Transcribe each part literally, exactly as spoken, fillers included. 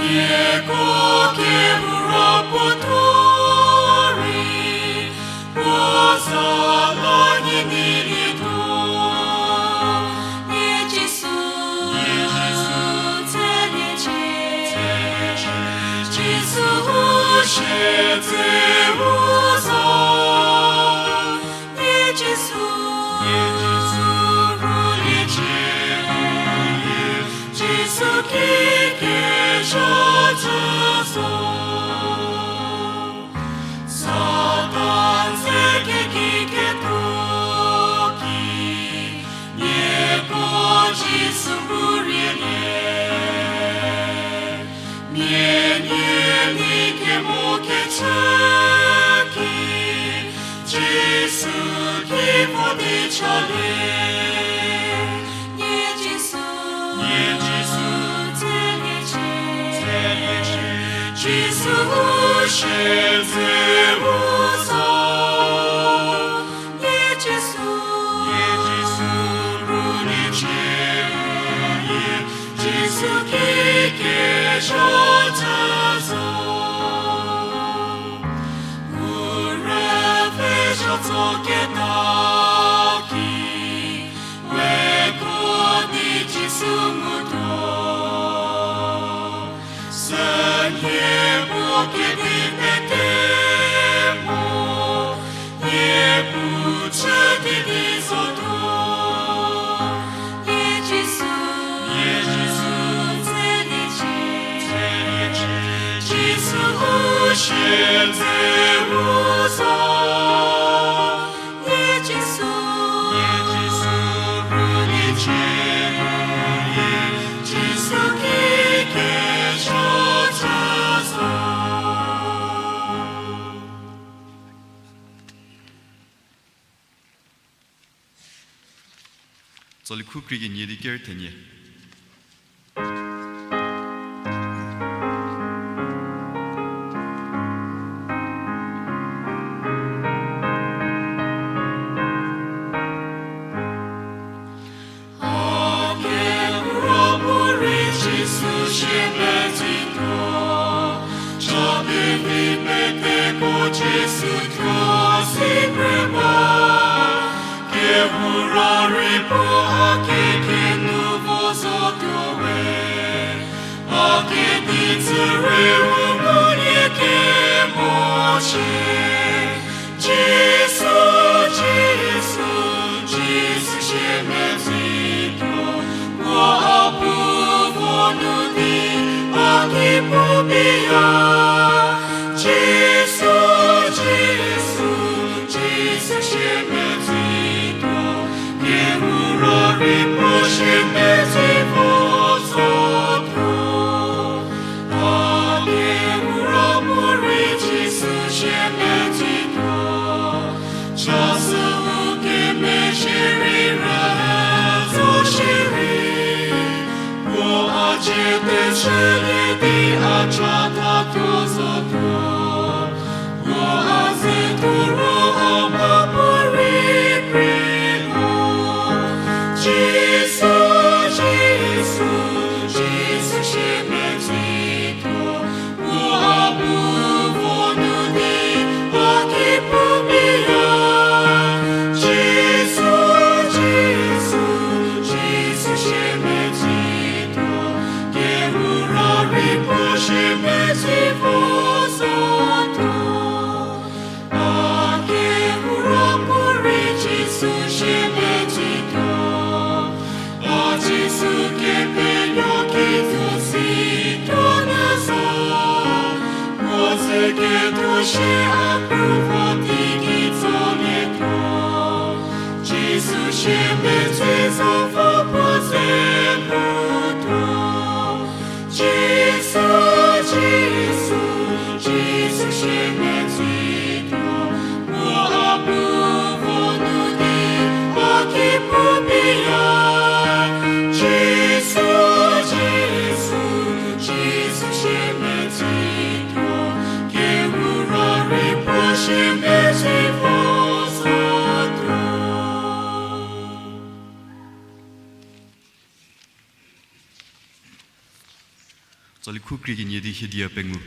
Nieko kehou ro puo thuo rei, puo za la nie nei lietuo. Nie Jisu, nie Jisu, tseliecie. Jisu u siedze u zo. Nie Jisu, nie Jisu, rüliecie. Jisu ki kezha tsü zo. Satan ze keki ketuo ki, nieko Jisu bu rielie. Mia nie nei kemo kechü ki, Jisu ki vo di chalie. Nie Jisu, nie Jisu, tseliecie. Jisu u siedze u zo. Nie Jisu, nie Jisu, rüliecie. Jisu ki kezha tsü zo. U rüve zha tso keta ki, we ko di Jisu ngutuo. Sünhie puo kedi pete mo, nie pu chü di di zotuo. Nie Jisu, nie Jisu, tseliecie. Jisu u siedze u zo. Nie Jisu, nie Jisu, rüliecie. Jisu ki kezha tsü zo. Tsali khu krie kenie di ker thenie. A kehou ro puorei Jisu siemedzituo, cha kevi peteko Jisu thuo si kre ba. Kehou ro rei puo a kekenu vo zotuo we. A kedi tsüre u ngulie kemo shie. Jisu, Jisu, Jisu siemedzituo, puo a bu vo nu di a ki pupie ya. Jisu, Jisu, Jisu siemedzituo, kehou ro rei puo siemedzi vo zotuo. A kehou ro puorei Jisu siemedzituo, cha sü u kemezhie rei rüzo shierei, puo a cie teshülie di a chatatuo zotuo. Puo a ze tuo ro a mhapuorei prei mo. Jisu, Jisu, Jisu siemedzituo, puo a bu vo nu di a ki pupie ya. Jisu, Jisu, Jisu siemedzituo, kehou ro rei puo siemedzi vo zotuo. A kehou ro puorei Jisu siemedzituo, a Jisu kepenuo kitso situo nyü zo. Puo ze ketuo shie a kru vo di kitsolietuo. Jisu siemedzi zo vo puo ze putuo. Jisu, Jisu, Jisu siemedzituo, puo a bu vo nu di a ki pupie ya. Jisu, Jisu, Jisu siemedzituo, kehou ro rei puo siemedzi vo zotuo. Tsali khu krie kenie di hiedia pengou.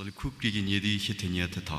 Tsali khu krie kenie di hie thenie thetha.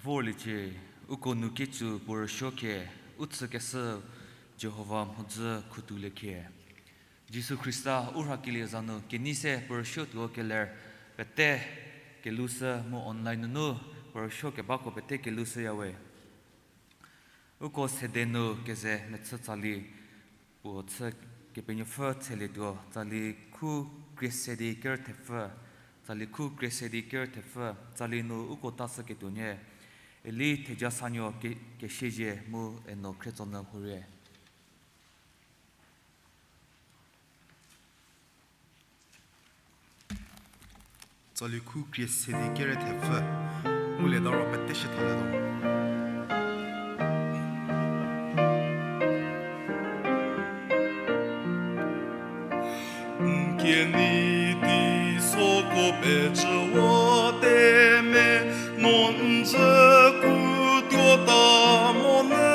Vorliecie, uko nu kecü puo rüsuo khie, u tsükeshü Jihova mhodzü khutoulie khie. Jisu Khrista u rhakelie za nu kenei se puo rüsuo tuo keler pete kelou shü mu online nunu puo rüsuo kebako pete kelou shüyawe. Uko sede nu keze mechü tsali puo chü Kepenuopfü tshelietuo, tsali khu krie se di ker thepfü, tsali khu krie se di ker thepfü, tsali nu uko tashüketuo nie, Eli Thejasanuo ke-, Kesiezhie mu Eno Khrietsonyü Huorie. Tsali khu krie se di ker thepfü, ngulieta ro pete shüthalietuo. N kenei teisoko pecüwa te me, no n dzü kutuota monyü.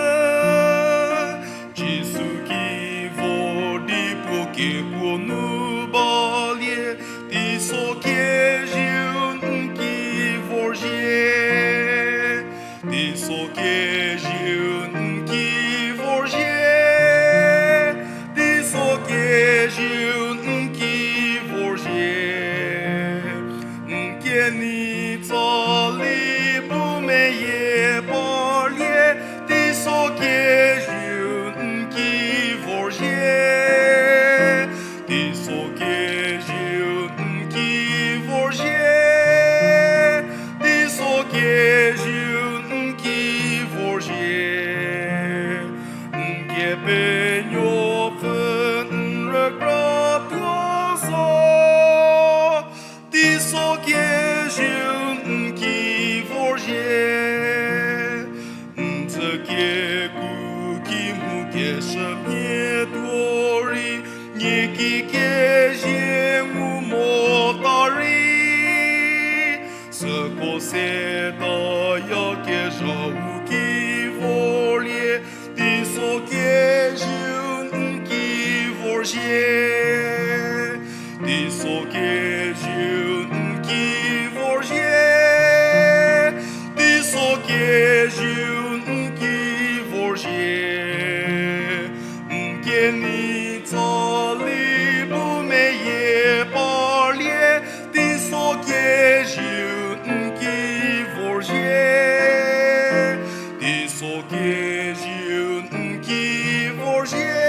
Jisu ki vor di puo kekuo nu balie, teiso kezieu n ki vorzhie. Teiso kezieu n ki vorzhie, teiso kezieu n ki vorzhie. N kenei tsali bu meyie parlie, teiso kezieu n ki vorzhie. Teiso kezieu n ki vorzhie, teiso kezieu n ki vorzhie. N Kepenuopfü n rükratuo zo, teiso kezieu n ki vorzhie. N dzü kekuo ki mhukeshümia tuo rei, nie ki kezie ngu mota rei, süko se tayakezhau ki vorlie, teiso kezieu n ki vorzhie. Teiso kezieu n ki vorzhie, teiso kezieu n ki vorzhie. N kenei tsali bu meyie parlie, teiso kezieu n ki vorzhie. Teiso kezieu n ki vorzhie,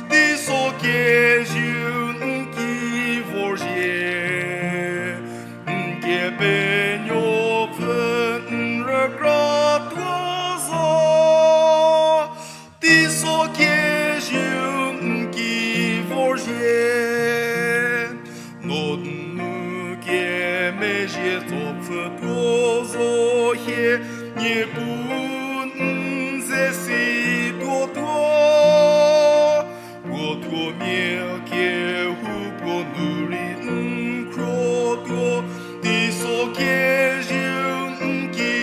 teiso kezieu n ki vorzhie. N Kepenuopfü n rükratuo zo, teiso kezieu n ki vorzhie. No n nu kemezhie tsopfü tuo zo hie, Niepuu n ze si tuotuo. Puo thuomia kehoupuo nu rei n khruotuo, teiso kezieu n ki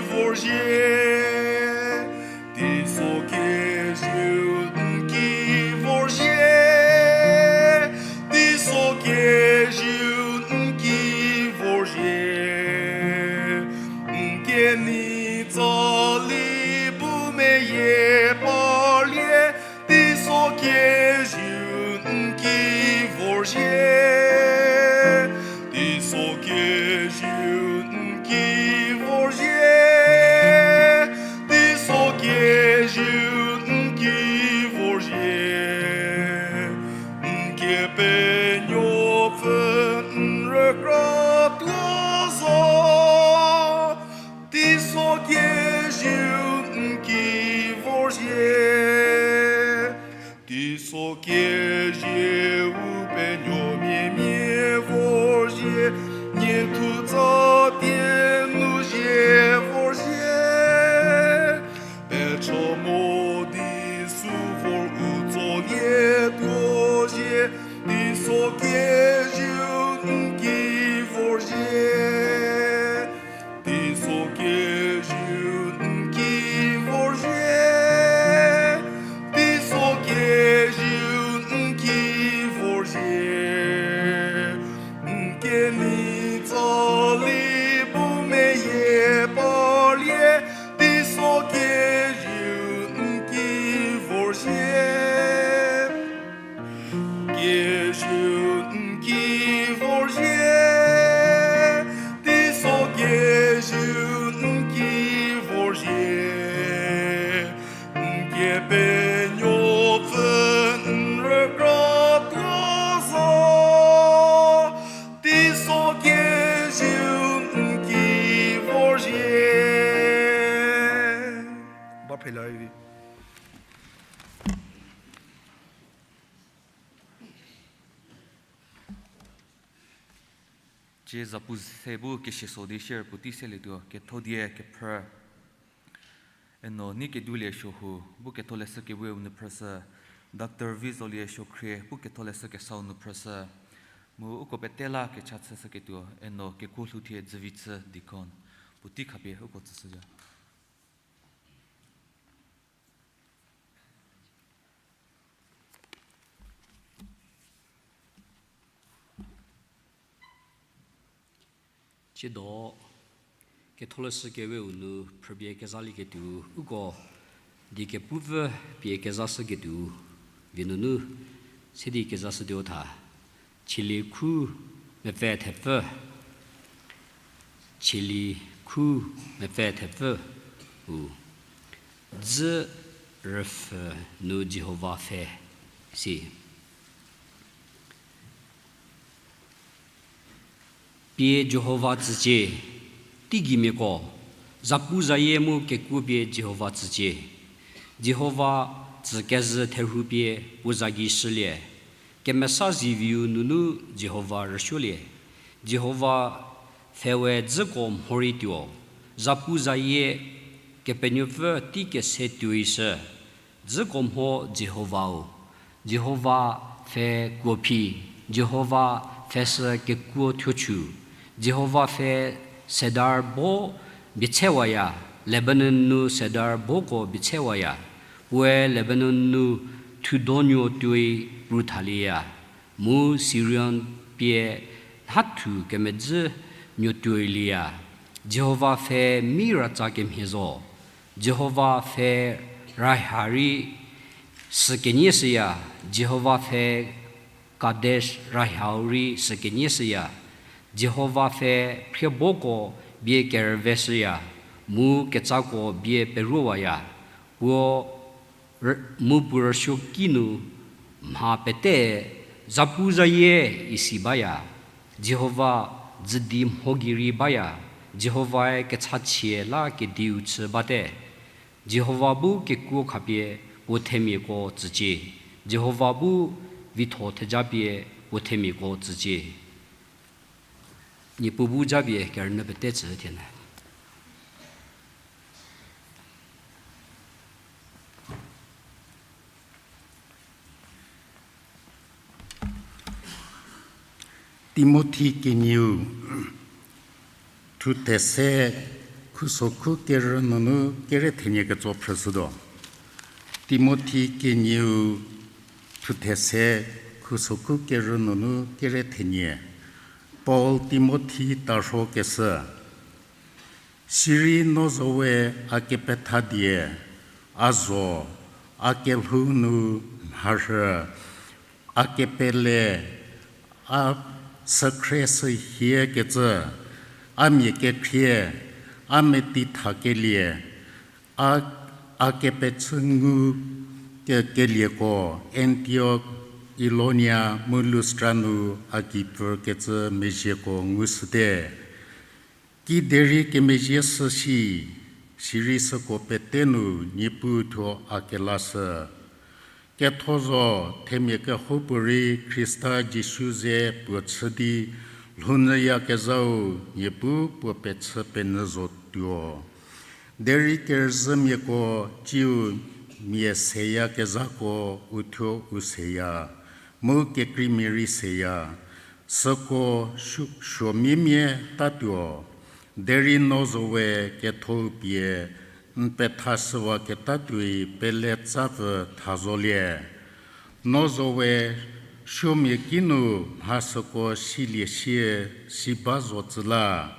vorzhie. Teiso kezieu n ki vorzhie, teiso kezieu n ki vorzhie. N kenei tsali bu meyie parlie, teiso kezieu n ki vorzhie. Teiso kezieu n ki vorzhie, teiso kezieu n ki vorzhie. N Kepenuopfü n rükratuo zo, teiso kezieu n ki vorzhie. Teiso kezieu penuomiamia vorzhie, nie thu tsatie nu zie vorzhie. Pecho mo di sü vor u tsolietuo zie, teiso kezieu n ki vorzhie. Teiso kezieu n ki vorzhie, teiso kezieu n ki vorzhie. N kenei tsali bu meyie Keziu n ki vorzhie, teiso keziu n ki vorzhie, n Kepenuopfü n rükra tuo zo, teiso keziu n ki vorzhie. Ba phela rei vi. Cie zapu se bu kesieso di share puotei selietuo, ketho die kephrü. Eno Neikedulie Suohu bu ketholeshü keweu nu phrüshü, Doctor Vizolie Suokhrie bu ketholeshü kesau nu phrüshü, mu uko pete la kecha chüshüketuo, eno kekuo lhouthie Dzüvichü deacon, puotei khapie uko tsüshüya. Tsiedo, ketholeshü keweu nu phrüpie kezalieketuo uko die kepupfü pie kezashüketuo vie nunu se di kezashütuo tha. Tsielie khu mepfü thepfü. Tsielie khu mepfü thepfü u, Dzü rüpfhü nu Jihova pfhe si. Pie Jihova tsücie, teigimiako, zapuzayie mu kekuo pie Jihova tsücie. Jihova tsü kezhü therhu pie puo za gei shülie. Kemesa ziviu nunu Jihova rüsuolie. Jihova pfhe we dzüko mhorei tuo, zapuzayie Kepenuopfü tei kese tuoishü. Dzüko mho Jihovau. Jihova pfhe kuophi, Jihova pfhe sü kekuo thuochü, Jihova pfhe sedar bo biechewaya, Lebanon nu sedar boko biechewaya, puoe Lebanon nu thudonuo tuoi pruthalieya, mu Sirion pie nhathu kemedzü nuo tuoilieya. Jihova pfhe mi ratsa kemhie zo. Jihova pfhe raha rei sü kenie shüya, Jihova pfhe Kadesh rahau rei sü kenie shüya. Jihova pfhe phrieboko bie kerüve shüya, mu ketsako bie peruowaya, puo mu puo rüsuoki nu mha pete zapuzayie isi baya. Jihova dzüdi mho gei rei baya, Jihovae kechachie la kediu chü bate. Jihova bu kekuo khapie puo themiako tsücie, Jihova bu vitho thejapie puo themiako tsücie. Niepuu bu japie kerünyü pete tsü thienyü. Timothi kenieu, thuthe se, khusokhu kerü nunu kere thenie ketso phrüshütuo. Timothi kenieu, thuthe se, khusokhu kerü nunu kere thenie. Paul Timothi tarhokeshü. Sirei no zowe a kepetha die, a zo, a kelhou nu mharhü, a kepele, a sükhre sühiekecü, a mia kekhrie, a metithakelie, a, a kepechü ngu ke-, kelieko Antiok, Ikonia mu Lustra nu a gei pfükecü mezhieko ngushüte. Kiderei kemezhie shü shi, sirei süko pete nu Niepuu thuo a kelashü. Ketho zo, themia kehoupuorei Khrista Jisu ze puo chü di lhounyüyakezhau Niepuu puo pechü penyü zotuo. Derei kerüzhümiako tsiu mia seyakezhako uthuo u seya, mu kekreimia rei seya, süko suo-, suomiemia tatuo, derei no zowe ketho pie n pethashüwaketatuoi pele tsapfü tha zolie. No zowe suomia kinu mha süko silie sie si ba zo tsü la.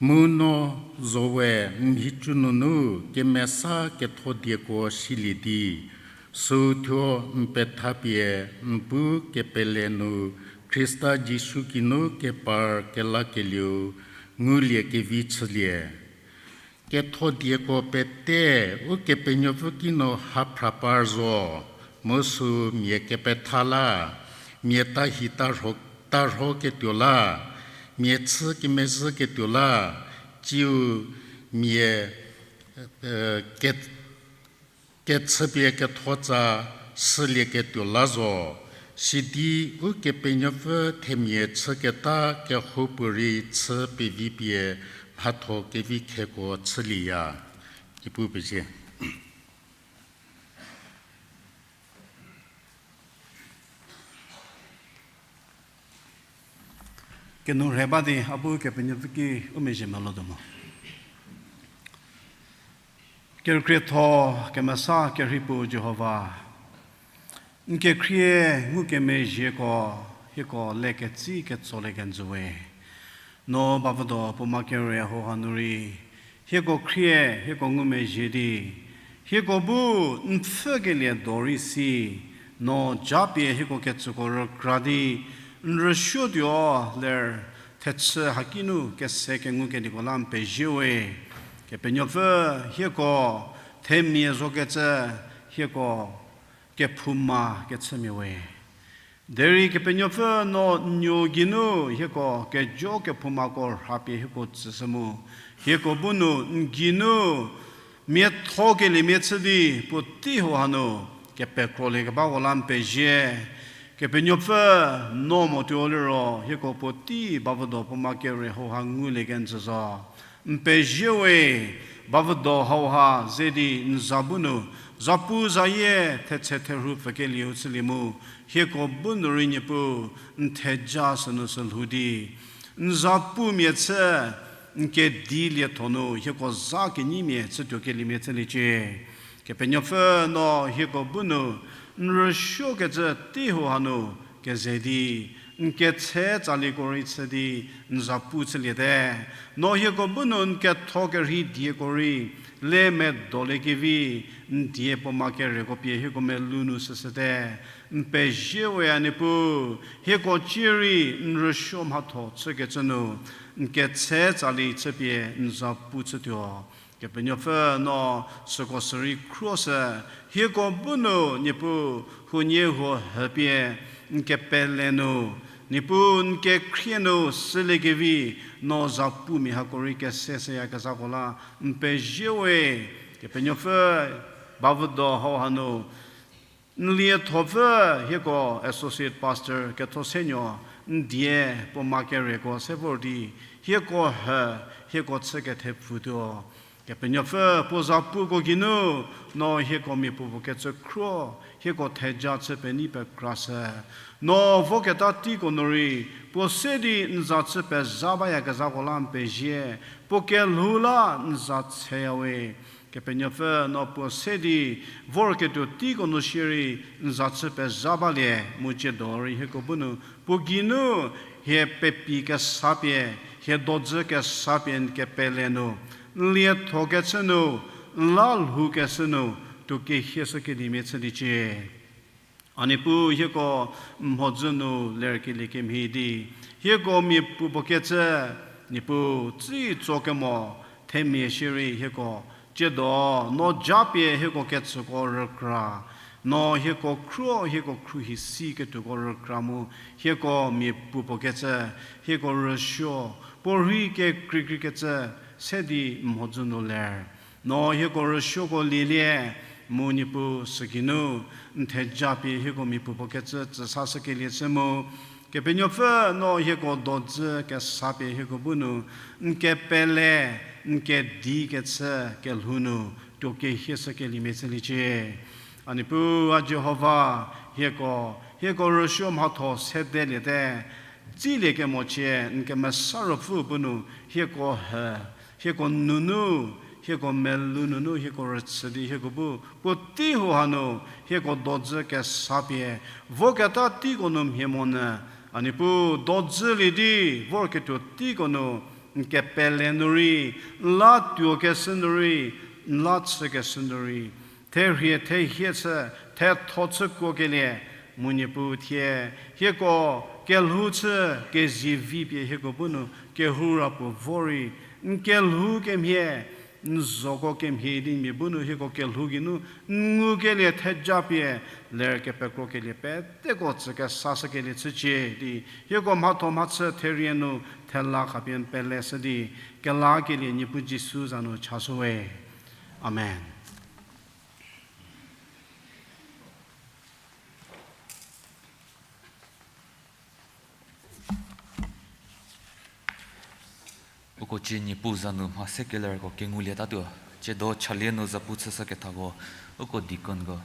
Mu no zowe n mhicü nunu kemesa ketho dieko silie di, Süu thuo n pethapie n bu kepele nu Khrista Jisu kinu kepar kelakelieu ngulie kevi chülie. Ketho dieko pete Ukepenuopfü kinu ha phrapar zo, mu süu mia kepetha la, mia tahi tarho, tarho ketuo la, mia chü kemezhü ketuo la, tsiu mia, e, ke- kechüpie kethotsa shülieketuo la zo, sidi Ukepenuopfü themia chüketa kehoupuorei chü pevi pie mhatho kevi kheko chülieya. Niepuu pezie. Kenu rhe ba di, a bu Kepenuopfü ki u mezhie melotuo mo. Kerükrietho kemesa kerhei puo Jihova, n kekhrie ngukemezhieko, hieko leketsi ketsolie kenjü we. No bavüdo puo ma kere hauha nu rei, hieko khrie, hieko ngumezhie di, hieko bu n pfhükelie do rei si, no japie hieko ketsüko rükra di, n rüsuotuo ler thechü haki nu kese kengukelieko la n pezie we. Kepenuopfü, hieko themia zokecü, hieko kephouma kechümia we. Derei Kepenuopfü, no n nuo geinu hieko kejo kephoumako rhapie hieko tsüshü mu, hieko bu nu n geinu miathokeliemia chü di puotei hauha nu kepekrolie kebako la n pezie. Kepenuopfü, no motuo liro hieko puotei bavüdo puo ma kere hauha ngulie kenjü zo. N pezie we, bavüdo hauha ze di n za bu nu, zapu zayie thetse therhu pfükelieu chülie mu, hieko bu nu rei Niepuu, n theja sünu sü lhou di, n zapumia chü, n kedi lietho nu hieko za kenyimia chütuokeliemia chüliecie. Kepenuopfü, no hieko bu nu n rüsuokecü tei hauha nu keze di, n ketse tsalieko rei chü di n zapu chüliete. No hieko bu nu n ketho kerhei dieko rei le medoliekevi, n die puo ma kereko pie hieko melou nu süshüte. N pezie we a Niepuu, hieko cie rei n rüsuo mhatho chükecü nu n ketse tsali chüpie n zapu chütuo. Kepenuopfü, no süko sürei khruoshü, hieko bu nu Niepuu huoniehuo hüpie n kepele nu, Niepuu n kekhrie nu süliekevi, no zapumia hako rei kese shüyakezhako la n pezie we. Kepenuopfü, bavüdo hauha nu n liethopfü hieko associate pastor Kethosenuo n die puo ma kereko se vor di, hieko hü, hieko chü kethepfutuo. Kepenuopfü, puo zapuko geinu no hieko mia puopuo kecü khro, hieko theja chü penei pekrashü. No voketa teiko nu rei puo se di n za chü pezha bayakezhako la n pezie, puo kelhou la n za cheya we. Kepenuopfü, no puo se di vorketuo teiko nu shierei n za chü pezha balie mu tsiedo rei hieko bu nu puo geinu hie pepi kesa pie, hie dodzü kesa pie n kepele nu, n lietho kechü nu, n la lhou keshü nu, tuo kehie shükeliemia chüliecie. A Niepuu, hieko n mhodzü nu lerkelie kemhie di, hieko mia puopuo kecü, Niepuu, tsitso kemo themia shierei hieko tsiedo, no japie hieko ketsüko rükra, no hieko khro, hieko khruohi siketuoko rükra mu, hieko mia puopuo kecü, hieko rüsuo, puorhei kekreikreikecü se di n mhodzü nu ler. No hieko rüsuoko lielie, mu Niepuu sügeinu n theja pie hieko mia puopuo kecü tsüsashükelie chü mu, Kepenuopfü, no hieko dodzü kesa pie hieko bu nu n kepele, n kedi kechü kelhou nu tuo kehie shükeliemia chüliecie. A Niepuu, a Jihova, hieko, hieko rüsuo mhatho sedeliete, tsilie kemochie n Kemesa Ruopfü bu nu hieko hü, hieko nunu, hieko melou nunu hieko rüchü di hieko bu puotei hauha nu hieko dodzü kesa pie, voketa teiko nu mhie monyü, a Niepuu, dodzülie di vorketuo teiko nu n kepele nu rei, n la tuo keshü nu rei, n la chü keshü nu rei, therhie thehie chü, thetho chü kuokelie, mu Niepuu thie, hieko kelhou chü kezie vi pie hieko bu nu kehou ra puo vo rei, n kelhou kemhie, n zhoko kemhie di mia bu nu hieko kelhou geinu n ngukelie theja pie ler kepekrokelie peteko tsükesashükelie chücie di, hieko mhatho mhachü therie nu thela khapie n peleshü di, kelakelie Niepuu Jisu za nu chashüwe. Amen. Uko cie Niepuu za nu mha se kelerko kengulietatuo, tsiedo chalie nu zapu chüshü kethako, uko deaconko.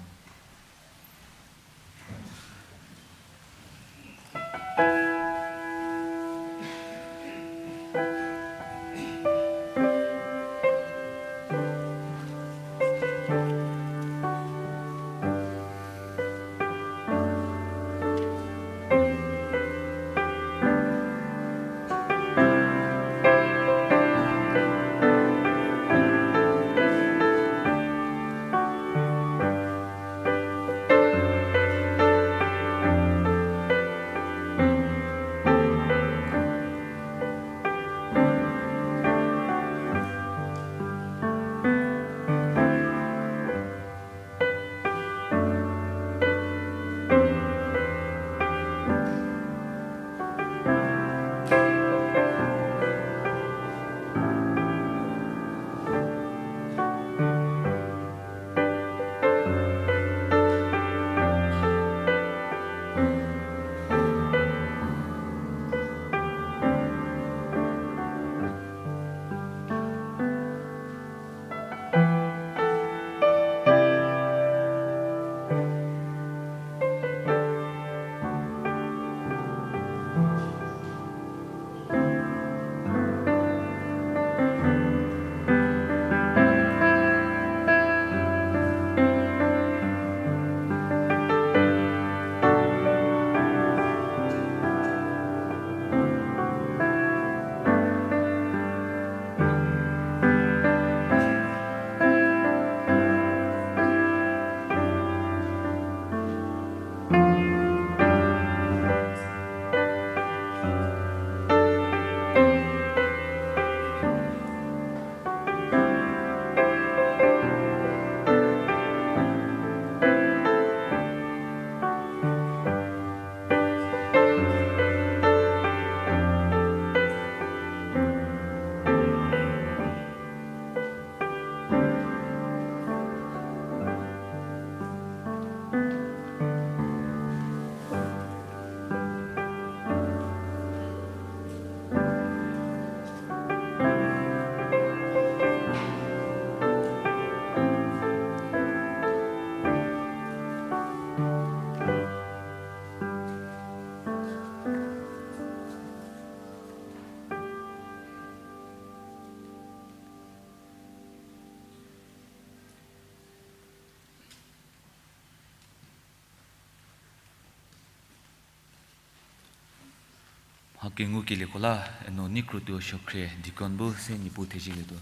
Mha kengukelieko la, eno nei kro tuo suokhrie deacon bu se Niepuu thezielietuo.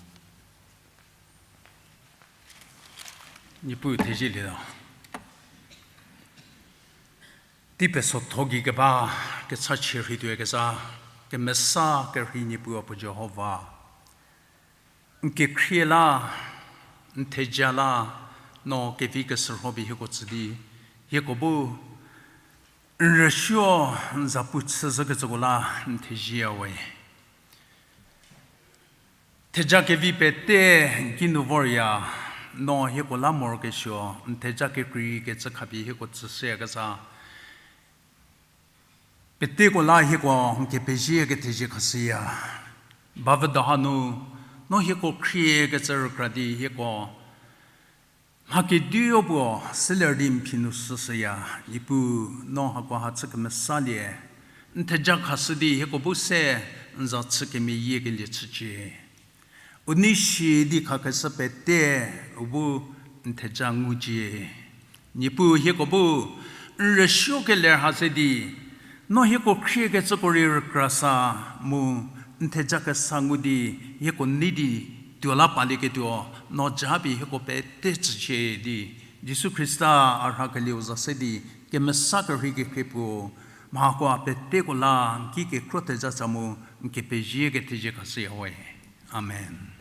Niepuu thezielietuo. Tei pesotho gei keba, kechachie rhei tuoyakezha, kemesa kerhei Niepuu Apuo Jihova. N kekhrie la, n theja la, no kevi keshürho pie hieko tsü di, hieko bu n rüsuo n zapu chüzhükecüko la n theziya we. Theja kevi pete n kinu vorya, no hieko la morokesuo n theja kekreikecü khapie hieko tsüshüyakezha. Peteko la hieko n kepezie kethezie khashüya. Bavü doha nu, no hieko khriekecü rükra di hieko mha kediu puo seler di n phi nu shüshüya. Niepuu, no hakoha chü kemesalie, n theja khashü di hieko bu se n za chü kemeyiekelie chücie. U nei si di khakeshü pete u bu n theja ngucie. Niepuu hieko bu n rüsuo keler ha se di, no hieko khriekecüko rei rükra sa mu n theja kesa ngu di hieko nei di tuo la palieketuo, no japie hieko pete tsücie di, Jisu Khrista a rhakelieu za se di, kemesa kerhei kekhrie puo, mhakoa peteko la n ki kekhro theja tsa mu, n kepezie kethezie khashüya we. Amen.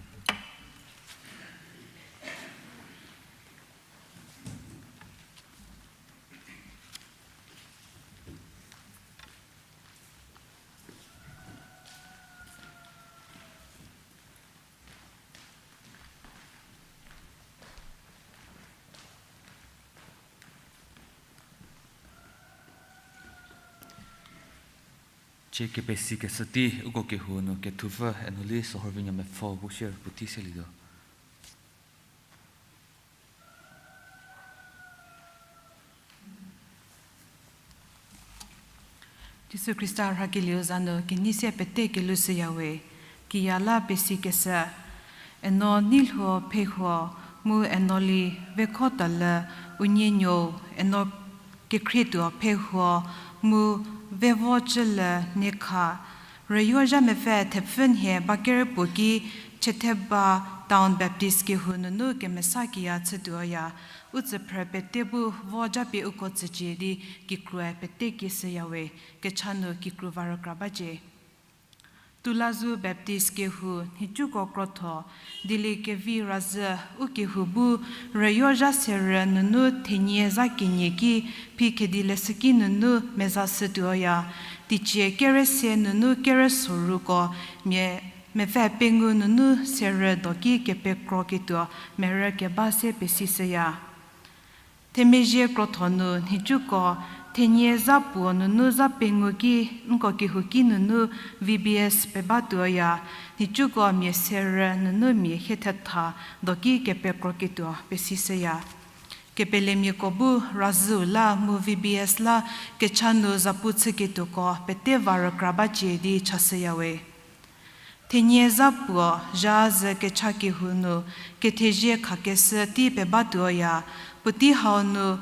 Cie kepesikeshü tei uko kehou nu kethupfü Enoli Sohorvinuo Mepfo bu share puotei selietuo. Jisu Khrista rhakelieu za nu kenei se pete kelushüya we. Kiya la pesikeshü. Eno neilhuo phehuo mu Enoli Vekhotalü, unie nuou Eno kekhrietuo phehuo mu Vevochülü niekha, rüyo zha mepfü thepfü nhie ba ker puo ki Chetheba Town Baptist kehou nunu kemesa kiya chütuoya. U tsüphrü pete bu vo japie uko tsücie di kikrue pete kieshüya we. Kecha nu kikru va rükra bacie. Tulazu Baptist kehou, nhicuko krotho, Dieliekevi Razhü, u kehou bu rüyo zha serü nunu thenie zha kenie ki phi Khedi leshüki nunu mezashütuoya. Teicie kere se nunu kere soruko mia mepfü pengou nunu serü do ki kepekroketuo merü keba se pesishüya. Themezhie krotho nu nhicuko thenie zha puo nunu zha pengou ki nko kehouki nunu V B S pebatuoya, nhicuko mia serü nunu mia hie thetha do ki kepekroketuo pesishüya. Kepelemiako bu Razhüu la mu V B S la kecha nu zapu chüketuoko pete va rükra bacie di chashüya we. Thenie zha puo zha zhü kecha kehou nu kethezie khakeshü tei pebatuoya, puotei hau nu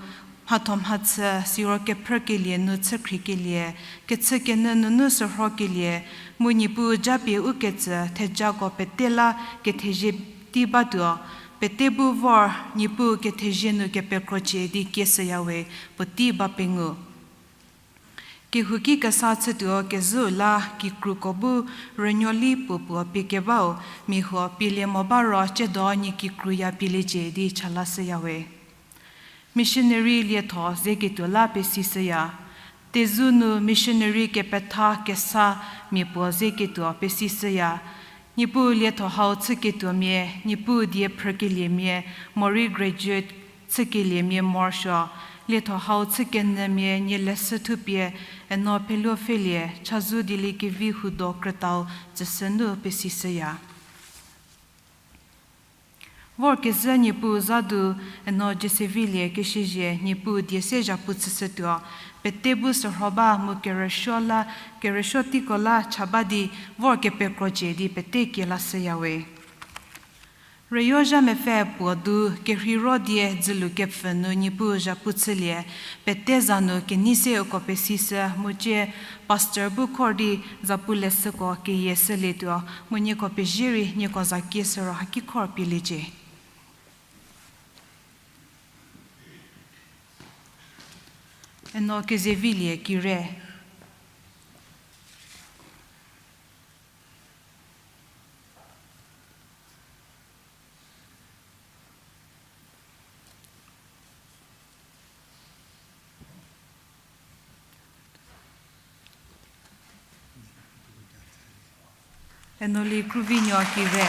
mhatho mhachü siro kephrükelie nu chükhriekelie, kechükenyü nunu sürhokelie, mu Niepuu japie uketsü thejako pete la kethezie tei batuo, pete bu vor Niepuu kethezie nu kepekrocie di kieshüya we puotei ba pengou. Kehouki kesa chütuo kezhüu la kikruko bu rünuoli puo puo pie kebau, mia huo pielie mo ba ro ciedo nie kikruya pieliecie di chalashüya we. Missionary lietho zeketuo la pesishüya. Tezu nu missionary kepetha kesa mia puo zeketuo pesishüya. Niepuu lietho hau chüketuomia, Niepuu die phrükeliemia, morei graduate chükeliemia morosuo, lietho hau chükenyümia nie leshü thupie, Eno Pheluopfhelie, Chazou Dieliekevi hudo krütau tsüshü nu pesishüya. Vorkezhü Niepuu zha du, Eno Jeseviliekeshü zie Niepuu die se zhapu chüshütuo, pete bu sürho ba mu kerüsuo la, kerüsuo teiko la cha ba di vor kepekrocie di pete kielashüya we. Rüyo zha mepfü puo du kerheiro die dzülu kepfü nu Niepuu zhapu chülie, pete za nu kenei se uko pesishü mu cie pastor bu khor di zapu leshüko keyie shülietuo, mu nieko pezie rei nieko za kieshü ro haki khor pieliecie. Eno Kezevilie Kire. Enoli Kruvinuo Kire.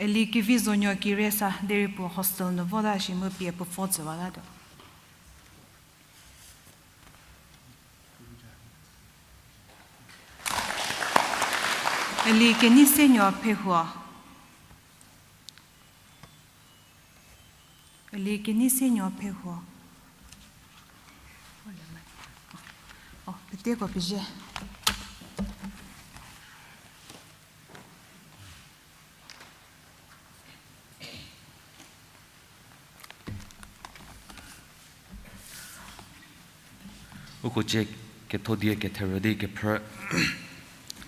Eli Kevizonuo Kire sa derei puo hostel nu vota shi mu pie puo fo tsüwatatuo. Eli Keneisenuo Phehuo. Eli Keneisenuo Phehuo. O, peteko pezie. Uko cie ketho die ketherü di kephrü,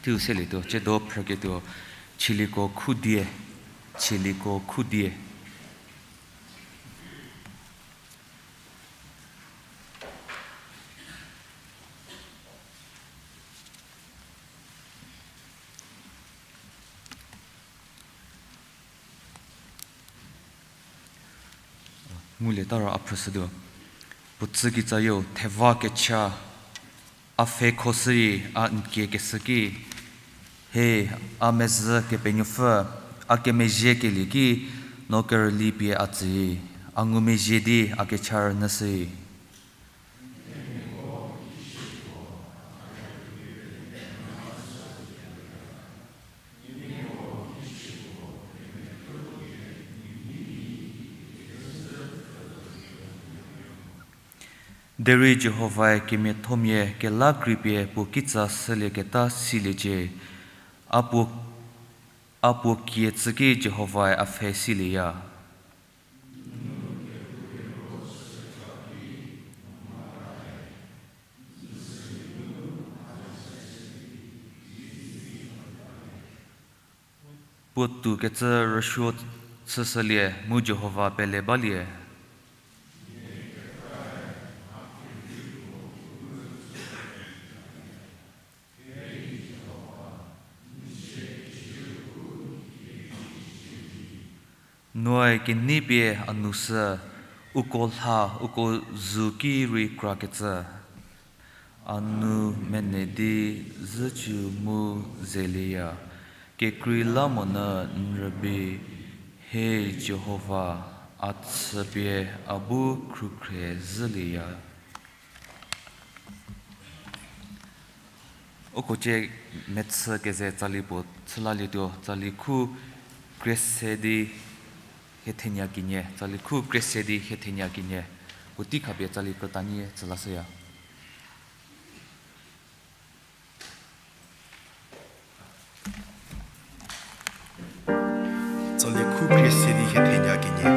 teiu selietuo, tsiedo phrüketuo, Chiliko Khudie, Chiliko Khudie. Ngulieta ro a phrüshütuo. Puo tsükitsayo, theva kecha, a pfhe khoshürei, a n kie keshü ki, he, a mezhü Kepenuopfü, a kemezhiekelie ki, no kerüli pie a tsü, a ngumezhie di a kecha rünyüshü. Derei Jihovae kemiathomia kelakrei pie puo kitsa shülieketa siliecie, a puo, a puo kie tsü ki Jihovae a pfhe silieya. Puo toukecü rüsuo chüshülie mu Jihova pele balie. Noe kenei pie a nou sü, uko lha uko zu ki rei krakecü. A nou mene di zhücü mu zelieya, kekreilamonyü n rübei, he Jihova, a chüpie a bu khrükhrie zhülieya. Uko cie mechü keze tsali puo chülalietuo, tsali khu krie se di hie thenya kenie, tsali khu krie se di hie thenya kenie, puotei khapie tsali krüta nyie chülashüya. Tsali khu krie se di hie thenya kenie.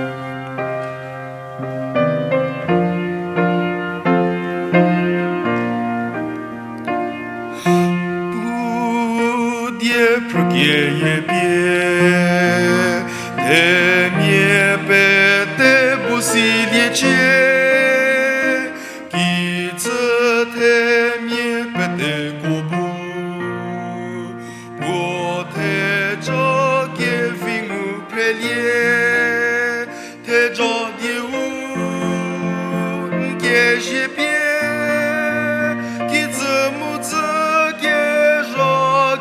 Puo die phrükieyie pie, themia pete bu siliecie, kijü themia peteko bu, puo theja kevi ngu phrelie, theja dieu n kezie pie, kijü mu dzü kezha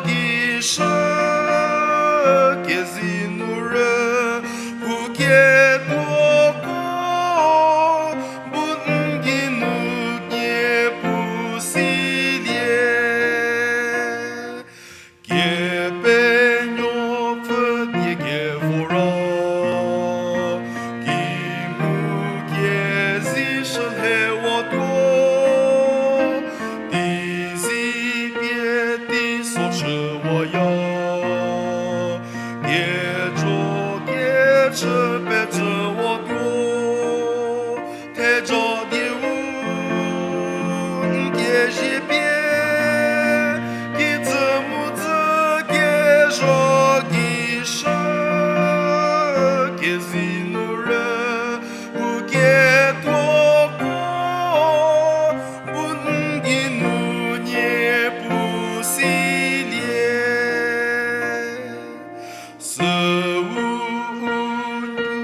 gei shü, kezei nu rü, hu ketuoko, bu n geinu nie pu silie. Kepenuopfü die kevor, ki mu kezei shülhewatuo, teizie pie teiso chüwaya, kejo kechü pejüwatuo, theja dieu n kezie pie, kijü mu dzü kezha gei shü, kezei nu rü, hu ketuoko, bu n geinu nie pu silie. Süu u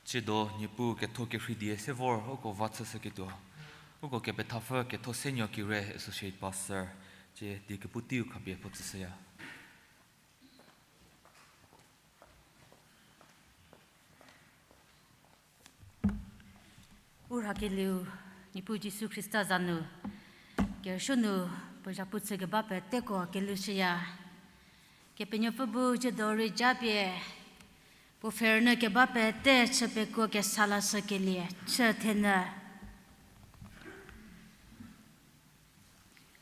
Tsiedo Niepuu ketho kerhei die se vor uko va chüshüketuo, uko kepethapfü Kethosenuo Kire, Associate Pastor, cie die kepu teiu khapie puo tsüshüya. U rhakelieu, Niepuu Jisu Khrista za nu, kerüsuo nu, puo zhapu chükeba peteko kelushüya. Kepenuopfü bu tsiedo rei japie, puo pfhe rünyü keba pete chü pekuo kesa lashükelie chü thenyü.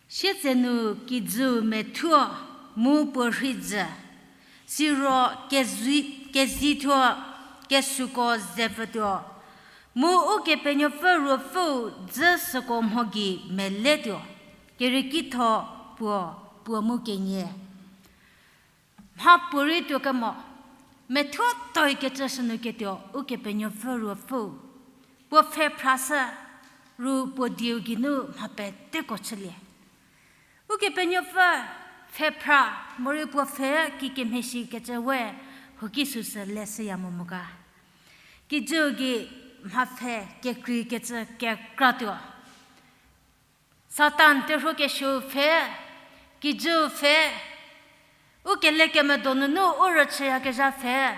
Sietsenu kijüu methuo mu puo rhei jü, siro kezei-, kezei thuo kesuko ze pfütuo, mu Ukepenuopfü Ruopfüu dzü süko mho gei meletuo, kerieki tho puo, puo mu kenie. Mha puorei tuo kemo, methuo toikecü sünu ketuo Ukepenuopfü Ruopfüu, puo pfhe phrashü, ru puo dieu geinu mha peteko chülie. Ukepenuopfü pfhe phra, morei puo pfhe kikemhie shikecü we huki süsü leshüya mo mo ga. Kijüu gei mha pfhe kekreikecü kekratuo. Satan terhuo kesuou pfhe, kijüu pfhe, u kelekemedo nunu u rüchüyakezha pfhe,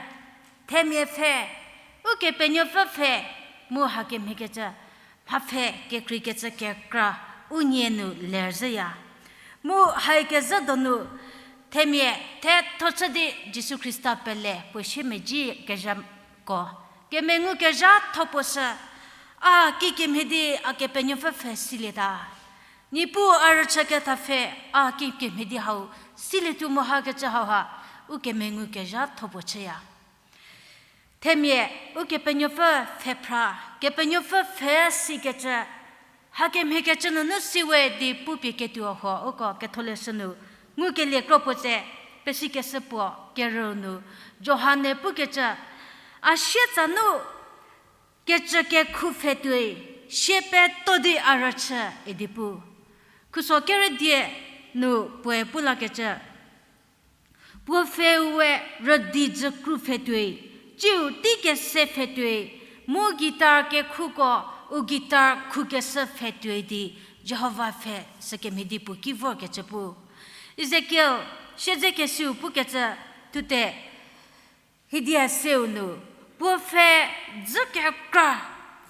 themia pfhe, Ukepenuopfü pfhe, mu hakemhiekecü, mha pfhe kekreikecü kekra, u nie nu lerzhüya. Mu haikezhü donu, themia thetho chü di Jisu Khrista pele puo siemedzi kezhako, kemengu kezhatho puo shü, a kikemhie di a Kepenuopfü pfhe silieta. Niepuu a rüchüketha pfhe, a kikemhie di hau silietuo mo hakecü hauha, u kemengu kezhatho puo chüya. Themia, Ukepenuopfü pfhe phra, Kepenuopfü pfhe sikecü, hakemhiekecü nunu siwe di pupie ketuo huo uko Ketholeshü nu ngukelie kro puo tse, pesikeshü puo kerüu nu, Johan-e pukecü, a sietsa nu kecü kekhu pfhe tuoi, sie peto di a rüchü idi pu. Khuso kerüdie nu puoe pu lakecü, puo pfheu we rüdi dzükru pfhe tuoi, tsiu tei kese pfhe tuoi, mu guitar kekhuko u guitar khukeshü pfhe tuoi di Jihova pfhe sükemhie di puo ki vorkecü pu. Ezekiel siedzekesiu pukecü thute, hiedia seu nu, puo pfhe dzü kekra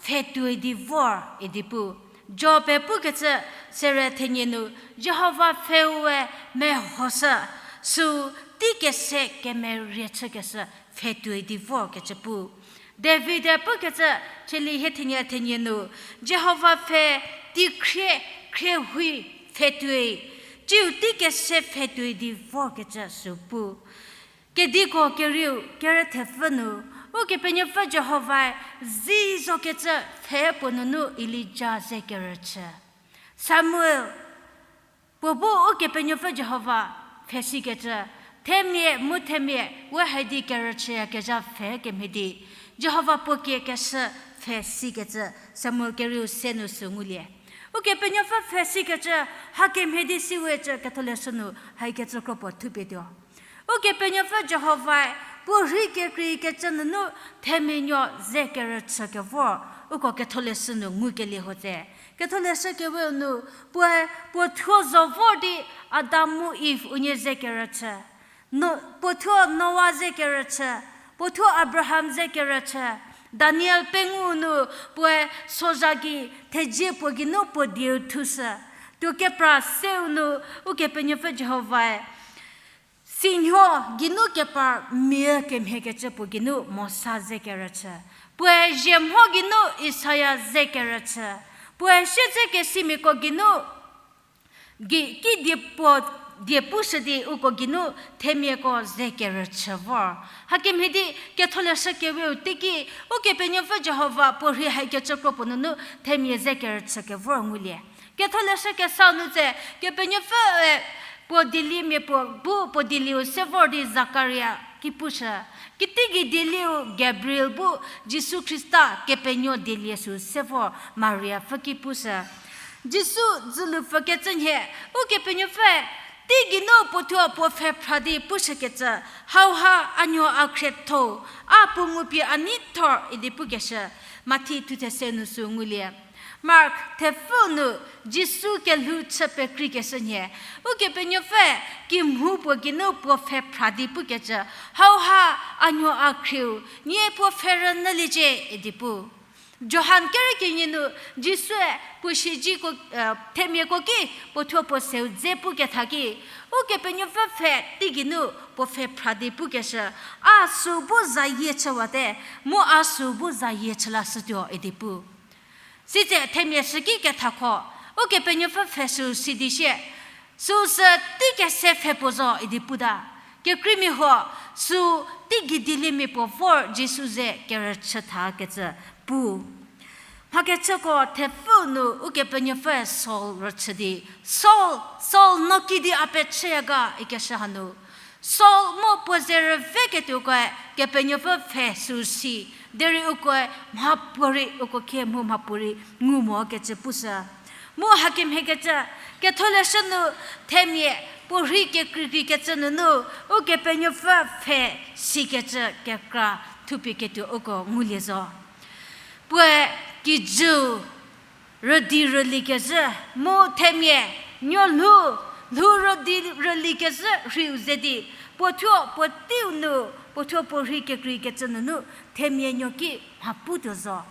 pfhe tuoi di vor idi pu. Job-e pukecü sere thenie nu, Jihova pfheu we mehoshü, süu tei kese kemerie chükeshü pfhe tuoi di vorkecü pu. David-e pukecü chülie hie thenie thenie nu, Jihova pfhe tei khrie, khrie hui pfhe tuoi, tsiu tei kese pfhe tuoi di vorkecü süu pu. Kediko kerieu kerethepfü nu, Ukepenuopfü Jihovae zi zokecü pfhe puo nunu Elija ze kerüchü. Samuel, puo bu Ukepenuopfü Jihova pfhe sikecü, themia mu themia we hai di kerüchüyakezha pfhe kemhie di, Jihova puo kiekeshü pfhe sikecü Samuel kerieu se nu sü ngulie. Ukepenuopfü pfhe sikecü, hakemhie di siwecü Ketholeshü nu haikecü kro puo thupietuo. Ukepenuopfü Jihovae puo rhei kekreikecü nunu themia nuo ze kerüchü kevor, uko Ketholeshü nu ngukelie ho tse. Ketholeshü keweu nu, puoe puo thuo zo vor di Adam mu Iv unie ze kerüchü. No, puo thuo Noa ze kerüchü, puo thuo Abraham ze kerüchü, Daniel pengou nu puoe sozha gei thezie puo geinu puo dieu thushü. Tuo kepra seu nu Ukepenuopfü Jihovae sinuo geinu kepar mia kemhiekecü puo geinu Mosa ze kerüchü. Puoe ziemho geinu Isaia ze kerüchü. Puoe siedzekesimiako geinu gei, ki die puo, die pushü di uko geinu themiako ze kerüchü vor. Hakemhie di Ketholeshü keweu teiki, Ukepenuopfü Jihova puo rhei haikecü kro puo nunu themia ze kerüchü kevor ngulie. Ketholeshü kesau nu tse, Kepenuopfüe puo dieliemia puo bu puo dielieu se vor di Zakaria ki pushü. Kiteigei dielieu Gabriel bu Jisu Khrista Kepenuo dielie sü se vor Maria pfü ki pushü. Jisu dzülu pfükecü nhie, Ukepenuopfüe Teigei nu puothuo puo pfhe phra di pushükecü, hauha a nuo a khrietho, a puo ngupie a neithor idi pukeshü, Mathi thuthe se nu sü ngulie. Mark thepfü nu Jisu kelhou chü pekreikeshü nhie, Ukepenuopfü kimhu puo geinu puo pfhe phra di pukecü, hauha a nuo a khrieu, nie puo pfhe rünyüliecie idi pu. Johan kerü kenie nu Jisue puo siezeko, themiako ki puothuo puo seu dze puketha ki, Ukepenuopfü pfhe teigei nu puo pfhe phra di pukeshü, a süu bu zayie chüwate, mu a süu bu zayie chü lashütuo idi pu. Sitse themia süki kethakho, Ukepenuopfü pfhe süu si di sie, süu sü tei kese pfhe puo zo idi puta. Kekreimia huo, süu teigei dieliemia puo vor Jisu ze kerüchü thakecü pu. Mhakechüko thepfü nu Ukepenuopfü Saul rüchü di, Saul, Saul, no kidi a pechüya ga ikeshü hanu, Saul mu puo ze rüveketuokoe Kepenuopfü pfhe süu si, derei ukoe mhapuorei uko khie mu mhapuorei ngu mokecü pushü. Mu hakemhiekecü, Ketholeshü nu themia puo rhei kekreikreikecü nunu Ukepenuopfü pfhe sikecü kekra thupie ketuo uko ngulie zo. Puoe kijüu rüdi rülikezhü, mu themia nuo lhou, lhou rüdi rülikezhü rhiu ze di, puothuo puoteiu nu, puothuo puo rhei kekreikecü nunu themia nuo ki mhaputuo zo.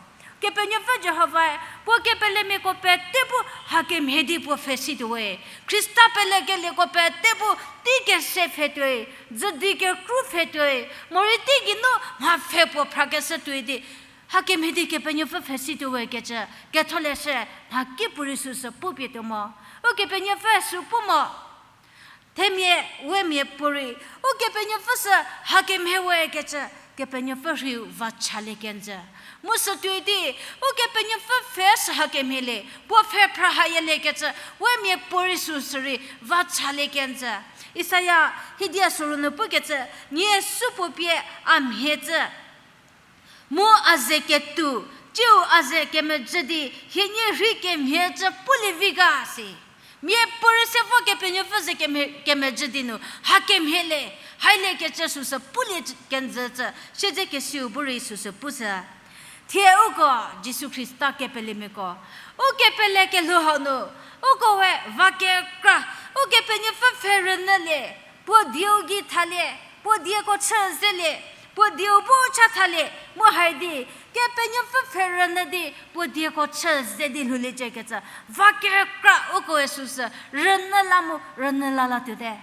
Kepenuopfü Jihovae puo kepelemiako pete bu hakemhie di puo pfhe situowe. Khrista pelekelieko pete bu tei kese pfhe tuoi, dzüdi kekru pfhe tuoi, morei teigei nu mha pfhe puo phrakeshü tuoi di hakemhie di Kepenuopfü pfhe situowe kecü Ketholeshü mhakipuorei süsü pupie tuo mo. Ukepenuopfü sü pu mo. Themia, we miapuorei, Ukepenuopfü sü hakemhie we kecü, Kepenuopfü rhiu va chalie kenjü. Mu sütuoi di, Ukepenuopfü pfhe sü hakemhie le, puo pfhe phra hayalie kecü, we miapuorei süsü rei va chalie kenjü. Isaia hidia süru nu pukecü, nie supuo pie a mhie cü. Mu a ze ketou, tsiu a ze kemejü di, hienie rhei kemhie cü pulie vi ga si. Miapuorei se vo Kepenuopfü ze kemhie, kemejü di nu, hakemhie le, haile kecü süsü pulie kenjü cü, siedzekesiu bu rei süsü pushü. Thie uko Jisu Khrista kepelemiako, u kepele kelhou hau nu, uko we va kekra, Ukepenuopfü pfhe rünyülie, puo dieu gei thalie, puo dieko chü zelie, puo dieu bu cha thalie, mu hai di, Kepenuopfü pfhe rünyü di, puo dieko chü ze di lhouliecie kecü, va kekra ukoe süsü rünyü la mu rünyü la la tuote.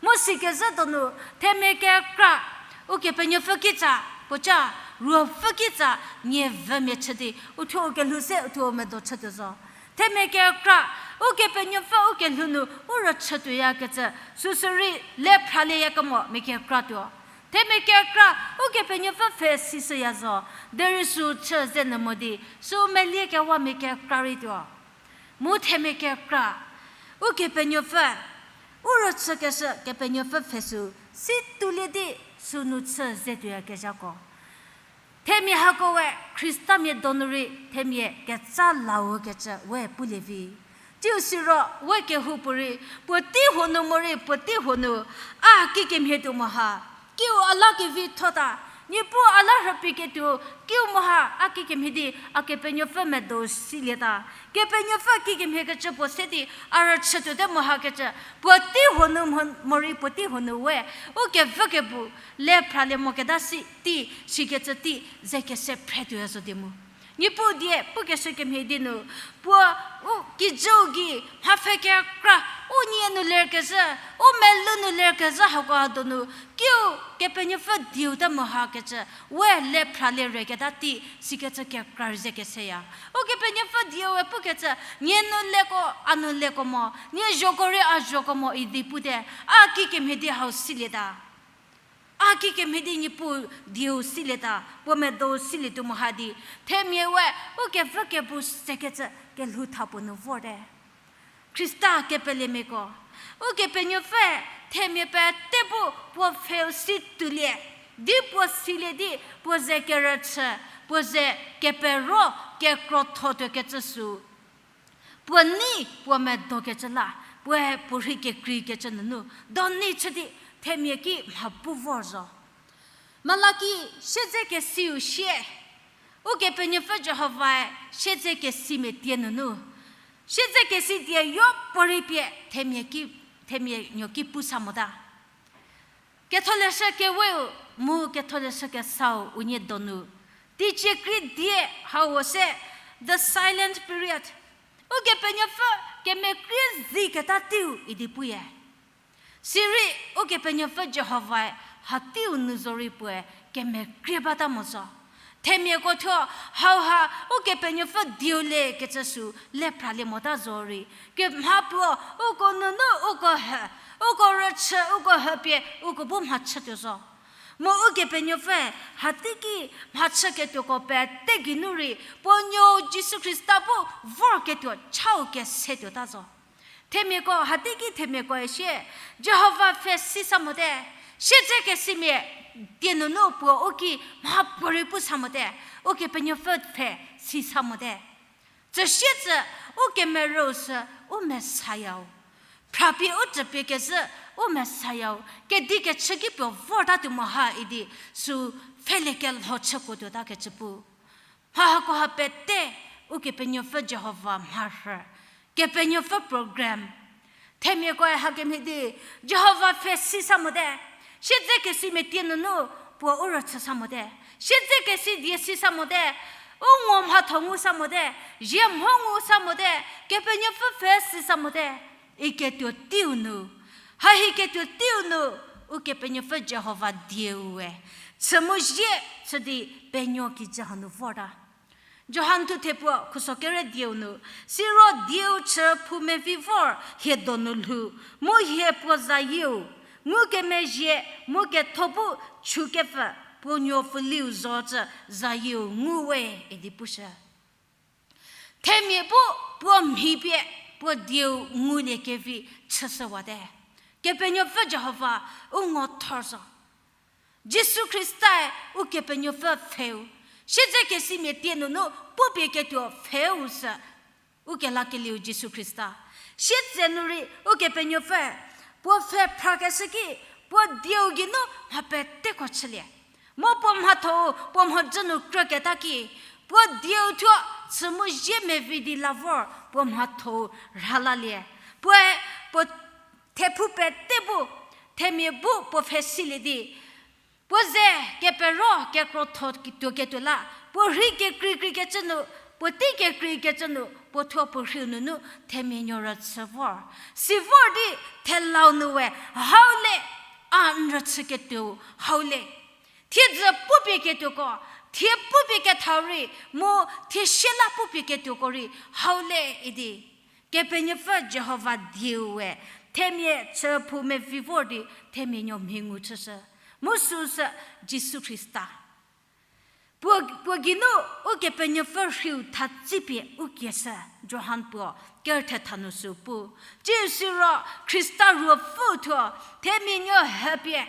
Mu sikezhü donu, themia kekra, Ukepenuopfü kitsa, puoca, Ruopfü kitsa, nie vümia chü di, uthuo u kelhou se, uthuo u medo chütuo zo. Themia kekra, Ukepenuopfü u kelhou nu u rüchütuoyakecü, süsü rei le phralieya kemo mia kekra tuo. Themia kekra, Ukepenuopfü pfhe sishüya zo, derei sü chü ze nyü mo di, sü meliekewa mia kekra rei tuo. Mu themia kekra, Ukepenuopfü, u rüchükeshü Kepenuopfü pfhe sü, si tuolie di sünu chü ze tuoyakezhako. Themia hako we Khristamia donu rei themia ketsa laukecü we pulie vi. Tsiu siro we kehoupuorei, puotei huo nu morei puotei huo nu, a kikemhie tuo mo ha. Kiu a la kevithota, Niepuu a la rhüpie ketuo, kiu mo ha, a kikemhie di, a Kepenuopfü medo silieta. Kepenuopfü kikemhiekecü puo se di, a rüchütuote mo hakecü, puotei huo nu mo, morei puotei huo nu we, u kevü kebu, le phralie moketa si tei, sikecü tei, ze kese phre tuoya zo di mu. Niepuu die pukeshü kemhie di nu, puo u kijüu gei, mhapfhe kekra, u nie nu lerkezhü, u melou nu lerkezhü hako ha donu, kiu Kepenuopfü dieu ta mo hakecü, we le phralie reketa tei, sikecü kekra rei ze keseya. Ukepenuopfü dieu we pukecü, nie nu leko, a nu leko mo, nie zhoko rei a zhoko mo idi pute, a kikemhie di hau silieta. A kikemhie di Niepuu dieu silieta, puo medo silietuo mo ha di, themia we, u kevü kebu sekecü kelhou tha puo nu vorte. Khrista kepelemiako, Ukepenuopfü themia pete bu puo pfheu si tuolie, di puo silie di puo ze kerüchü, puo ze kepero, kekrotho tuokecü sü. Puo nei puo medokecü la, Puoe puo rhei kekreikecü nunu, doni chü di themia ki mha pu vor zo. Malaki siedzekesiu sie, Ukepenuopfü Jihovae siedzekesimia tie nunu, siedzekesi die yopuorei pie themia ki, themia nuo ki pu sa mota. Ketholeshü keweu mu Ketholeshü kesau unie donu, teicie krie die hau se, the silent period. Ukepenuopfü kemekrie ziketa teiu idi puya. Sirei Ukepenuopfü Jihovae hateiu nu zorei puoe kemekrie bata mo zo. Themiako thuo hauha Ukepenuopfü dieu lekecü sü le phralie mota zorei, kemha puo uko nunu uko he, uko rüchü, uko hepie uko bu mhachütuo zo. Mu Ukepenuopfüe hateiki mhachüketuoko pete geinu rei puo nuo Jisu Khrista bu vorketuo chau kesetuota zo. Themiako, hateiki themiakoe sie, Jihova pfhe si sa mote, siedzekesimia die nunu puo u ki mhapuorei pu sa mote, Ukepenuopfü pfhe si sa mote. Tsüsie tsü, u kemerüu sü, u Messiah-u. Phrapie u tsüpie kezhü, u Messiah-u. Kedi kechü ki puo vortatuo mo ha idi, sü pfhelie kelho chükuotuota kecü pu. Mha hakoha pete, Ukepenuopfü Jihova mharhü. Kepenuopfü program. Themiakoe hakemhie di, Jihova pfhe si sa mote. Siedzekesimia tie nunu, puo u rüchü sa mote. Siedzekesi die si sa mote. U ngo mhatho ngu sa mote. Zie mho ngu sa mote. Kepenuopfü pfhe si sa mote. Iketuo teiu nu. Hahiketuo teiu nu. Ukepenuopfü Jihova dieu we. Chü mu zie, chü di penuo kijü hanu vorta. Johan thuthe puo khuso kere dieu nu, siro dieu chü phou mevi vor hie donu lhou, mu hie puo zayieu, ngukemezhie, mu ketho bu chükepfü, puo nuopfüliu zocü zayieu ngu we idi pushü. Themia bu puo mhi pie, puo dieu ngulie kevi chüshüwate. Kepenuopfü Jihova u ngo thor zo. Jisu Khrista-e Ukepenuopfü pfheu. Siedzekesimia tie nunu pupie ketuo pfheu sü. Ukelakelieu Jisu Khrista. Siedze nu rei Ukepenuopfü. Puo pfhe phrakeshü ki, puo dieu geinu mha peteko chülie. Mu puo mhatho-u, puo mhodzü nu krüketa ki, puo dieu thuo chü mu zie mevi di la vor, puo mhatho-u rhalalie. Puoe, puo thephu pete bu, themia bu puo pfhe silie di, puo ze kepero kekrotho tuoketuo la, puo rhei kekreikreikecü nu, puo tei kekreikecü nu, puo thuo puo rhiu nunu themia nuo rüchü vor. Si vor di thelau nu we, hau le, a n rüchüketuou hau le. Thiedzü pupie ketuoko, thie pupie kethau rei, mu thie sie la pupie ketuoko rei, hau le idi. Kepenuopfü Jihova dieu we, themia chü phou mevi vor di, themia nuo mhi ngu chüshü. Mu süsü Jisu Khrista. Puo, puo geinu Ukepenuopfü rhiu thatsipie u kieshü, Johan puo, kerüthetha nu sü pu. Tsiu siro Khrista Ruopfü thuo, themia nuo hepie.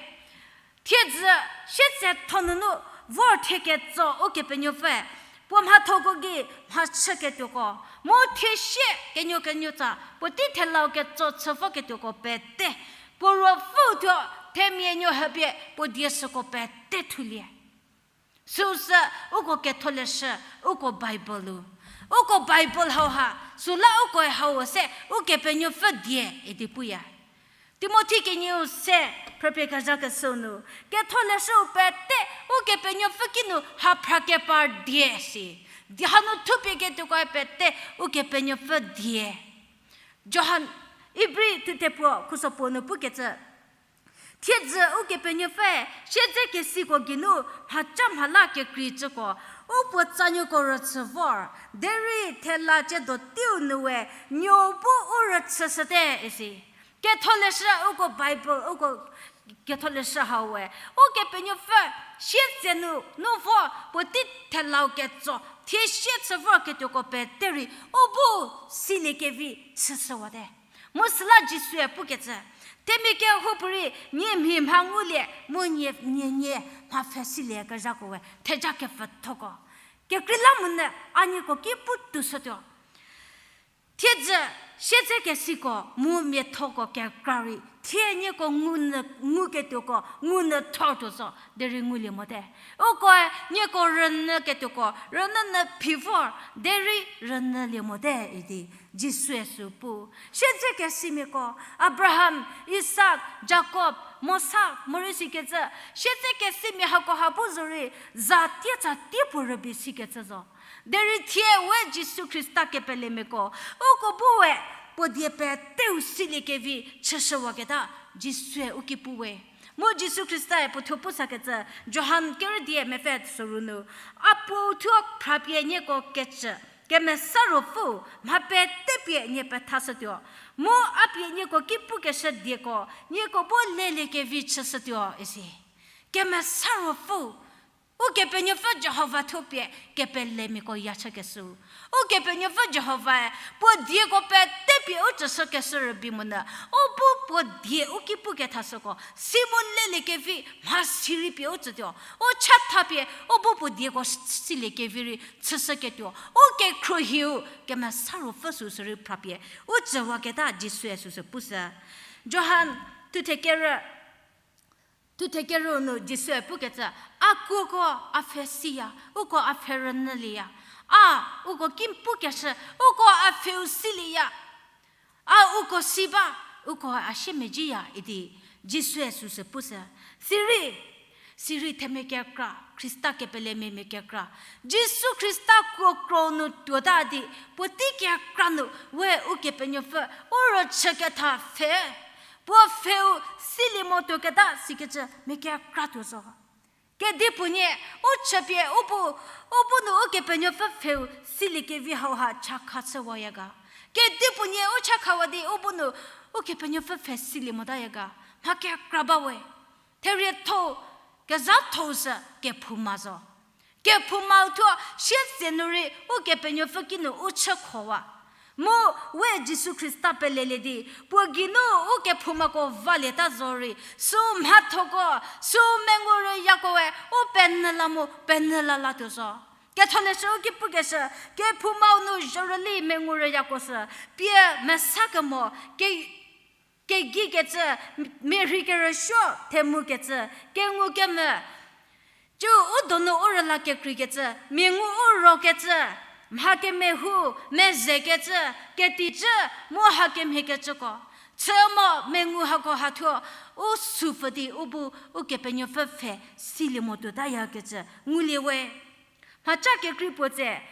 Thiedzü, sietsetho nunu, vor thie ketso Ukepenuopfü, puo mhathoko gei mhachüketuoko, mu thie sie kenuokenuotsa, puotei thelau ketso chü voketuoko pete, puo Ruopfü thuo, themia nuo hepie, puo die süko pete thulie. Süusü uko ketholeshü, uko Bible-u. Uko Bible hauha, süla ukoe hau se, Ukepenuopfü die idi puya. Timothi kenieu se, phrüpie kezha kesüu nu, ketholeshüu pete, Ukepenuopfü kinu haphra kepar die si. Di hanu thupie ketuokoe pete, Ukepenuopfü die. Johan, Ibri thuthe puo, khuso puo nu pukecü. Thiedzü Ukepenuopfü, siedze kesiko geinu, mhaca mhala kekreicüko, u puo tsanuoko rüchü vor, derei thela ciedo teiu nu we, nuo bu u rüchüshüte isi. Ketholeshü uko Bible, uko ketholeshü hau we, Ukepenuopfü, siedze nu, nu vo, puotei thelau ketso, thie sie chü vorketuoko pete rei, u bu siliekevi chüshüwate. Mu süla Jisue pukecü, themia kehoupuorei nie mhi mha ngulie, mu nie, nie, nie mha pfhe silie kezhako we, theja kepfüthoko. Kekreilamonyü a nieko ki pu toushütuo. Thiedzü, siedzekesiko mu miathoko kekra rei, thie nieko ngunyü, nguketuoko, ngunyü thor tuo zo, derei ngulie mote. Ukoe nieko rünyüketuoko, rünyünyü phi vor, derei rünyülie mote idi, Jisue sü pu. Siedzekesimiako, Abraham, Isak, Jakob, Mosa, morei sikecü, siedzekesimia hakoha bu zorei, za tie tsa tie puo rübei sikecü zo. Derei thie we Jisu Khrista kepelemiako, uko bu we, puo die peteu siliekevi chüshüwaketa, Jisue u ki pu we. Mu Jisu Khristae puothuo pusakecü, Johan kerüdie mepfü soru nu, a Puou thuo phrapie nieko kecü, Kemesa Ruopfüu, mha petepie nie pethashütuo. Mu a pie nieko ki pukeshü dieko, nieko bu leliekevi chüshütuo isi. Kemesa Ruopfüu, Ukepenuopfü Jihova thuo pie kepelemiako yachükeshüu. Ukepenuopfü Jihovae puo dieko petepie u tsüshükeshü rübei monyü, u bu puo die u ki pukethashüko, si mu leliekevi mhasi rei pie u tsütuo. U chatha pie u bu puo dieko siliekevi rei chüshüketuo. U kekhruohiu Kemesa Ruopfü süsü rei phrapie u tsüwaketa Jisue süsü pushü. Johan thuthekerü, thuthekerü nu Jisue pukecü, a kuoko a pfhe siya, uko a pfhe rünyülieya. A, uko ki pukeshü, uko a pfheu silieya. A uko si ba, uko a siemedziya idi Jisue süsü pushü. Sirei, sirei themia kekra, Khrista kepelemia mia kekra, Jisu Khrista kuo kro nu tuota di, puotei kekra nu we Ukepenuopfü u rüchüketha pfhe, puo pfheu silie mo tuoketa sikecü mia kekra tuo zo. Kedipuonie, u chüpie u bu, u bu nu Ukepenuopfü pfheu siliekevi hauha chakha chüwaya ga? Kedipuonie u chakhawa di u bu nu Ukepenuopfü pfhe silie motaya ga? Mha kekra ba we. Therietho, kezhatho sü kephouma zo. Kephoumau thuo sietse nu rei Ukepenuopfü kinu u chükhowa. Mu we Jisu Khrista pelelie di, puo geinu u kephoumako valieta zorei, sü mhathoko, sü mengu rüyakoe u penyü la mu penyü la latuo zo. Ketholeshü u ki pukeshü, kephoumau nu zhorüli mengu rüyako sü, pie mesa kemo, ke, kegikecü, merhei kerüsuo themukecü, kengu kemvü, cü u donu u rüla kekreikecü, miangu u rokecü, mha kemehu, mezekecü, ketijü, mu hakemhiekecüko. Chü mo mengu hako hathuo, u sü pfü di u bu Ukepenuopfü pfhe silie mo tuotayakecü ngulie we. Mhaca kekrei puo tse,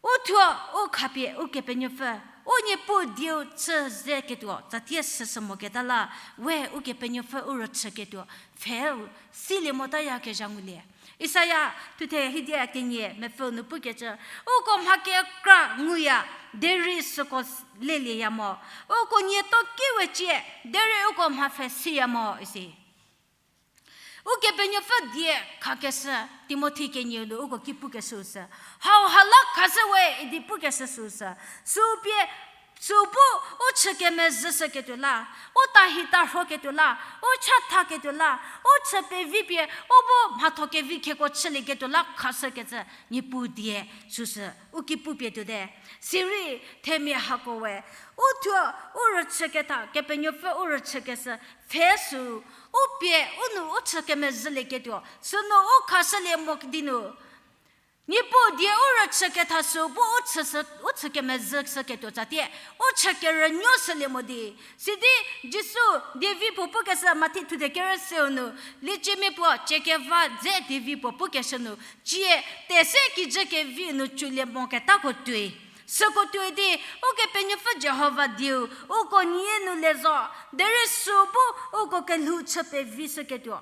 u thuo, u khapie Ukepenuopfü, u Niepuu dieu chü zeketuo tsatie süsü moketa la, we Ukepenuopfü u rüchüketuo pfheu silie motayakezha ngulie. Isaia thuthe hidia kenie mepfü nu pukecü, uko mha kekra nguya, derei süko lelieya mo. Uko nieto ki we cie, derei uko mha pfhe siya mo isi. Ukepenuopfü die khakeshü, Timothi kenieu nu uko ki pukeshüu sü, hauha la khashü we idi pukeshü süu sü, sü pie, sü bu u chü kemezhüshüketuo la, u tahi tarhoketuo la, u chathaketuo la, u chü pevi pie u bu mhatho kevi khieko chülieketuo la khashükecü Niepuu die süsü u ki pupie tuote. Sirei themia hako we, u thuo u rüchüketha, Kepenuopfü u rüchükeshü pfhe sü, u pie u nu u chü kemezhülieketuo, sünu u khashülie mo di nu, Niepuu die u rüchüketha sü bu u chü, u chü kemezhüshüketuo tsatie, u chü kerünuoshülie mo di. Sidi Jisu dievi puo pukeshü Mathi thuthe kerü seu nu, lieciemia puo cie keva dze dievi puo pukeshü nu, cie tese kijü kevi nu cülie moketako tuoi. Süko tuoi di, Ukepenuopfü Jihova dieu uko nie nu le zo, derei sü bu uko kelhou chü pevishüketuo,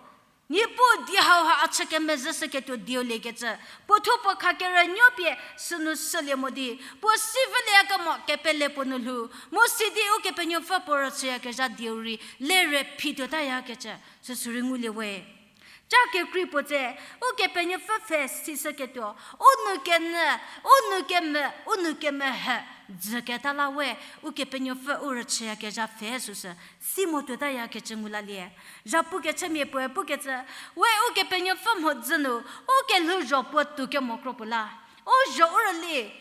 Niepuu die hauha a chü kemezhüshüketuo dieu liekecü, puo thuo puo kha kerünuo pie sünu shülie mo di, puo si vülieyakemo kepele puo nu lhou, mu sidi Ukepenuopfü puo rüchüyakezha dieu rei le rüphi tuotayakecü, süsü rei ngulie we. Ca kekrei puo tse, Ukepenuopfü pfhe sishüketuo, u nou kenyü, u nou kemvü, u nou kemhü, dzüketa la we, Ukepenuopfü u rüchüyakezha pfhe süsü, si mo tuotayakecü ngu lalie. Zhapukechümia puoe pukecü, we Ukepenuopfü mhodzü nu, u kelhouzho puo tou kemo kro puo la, u zho u rüli,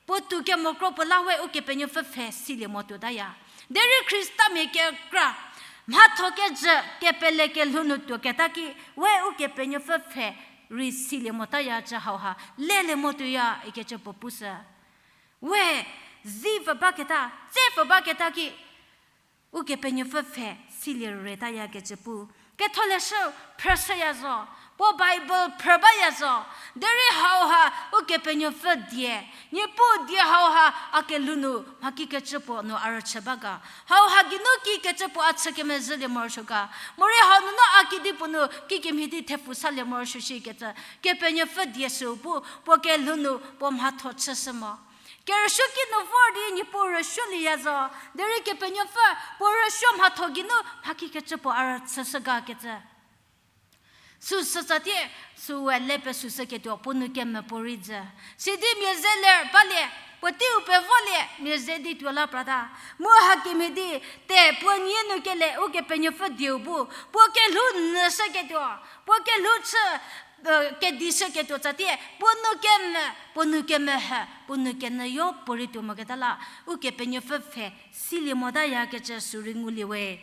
Puo tou kemo kro puo la we Ukepenuopfü pfhe silie mo tuotaya. Derei Khristamia kekra, mhatho kejü kepele kelhou nu tuoketa ki, we Ukepenuopfü pfhe rei silie motaya cü hauha lelie mo tuoya ikecü puo pushü. We, zi pfü baketa, tse pfü baketa ki, Ukepenuopfü pfhe silie retayakecü pu. Ketholeshü phrüshüya zo, puo Bible phrü baya zo, derei hauha Ukepenuopfü die, Niepuu die hauha a kelhou nu mha kikecü puo nu a rüchü ba ga. Hauha geinu kikecü puo a chü kemezhülie morosuo ga. Morei hau nunu a kedipuo nu kikemhie di thepfu salie morosuo shikecü, Kepenuopfü die süu bu puo kelhou nu puo mhatho chüshü mo. Kerüsuoki nu vor di Niepuu rüsuolieya zo, derei Kepenuopfü puo rüsuo mhatho geinu mha kikecü puo a rüchüshü gakecü. Süsü tsatie, süwe le pesüshüketuo puo nou kemvü puorei jü. Sidi mia ze ler balie, puoteiu pevolie, mia ze di tuo la prata. Mu hakemhie di, te puo nie nu kele Ukepenuopfü dieu bu, puo kelhou nyüshüketuo, puo kelhou chü, kedishüketuo tsatie, puo nou kemvü, puo nou kemvü he, puo nou kenyüyo puorei tuo moketa la, Ukepenuopfü pfhe silie motayakecü sürei ngulie we.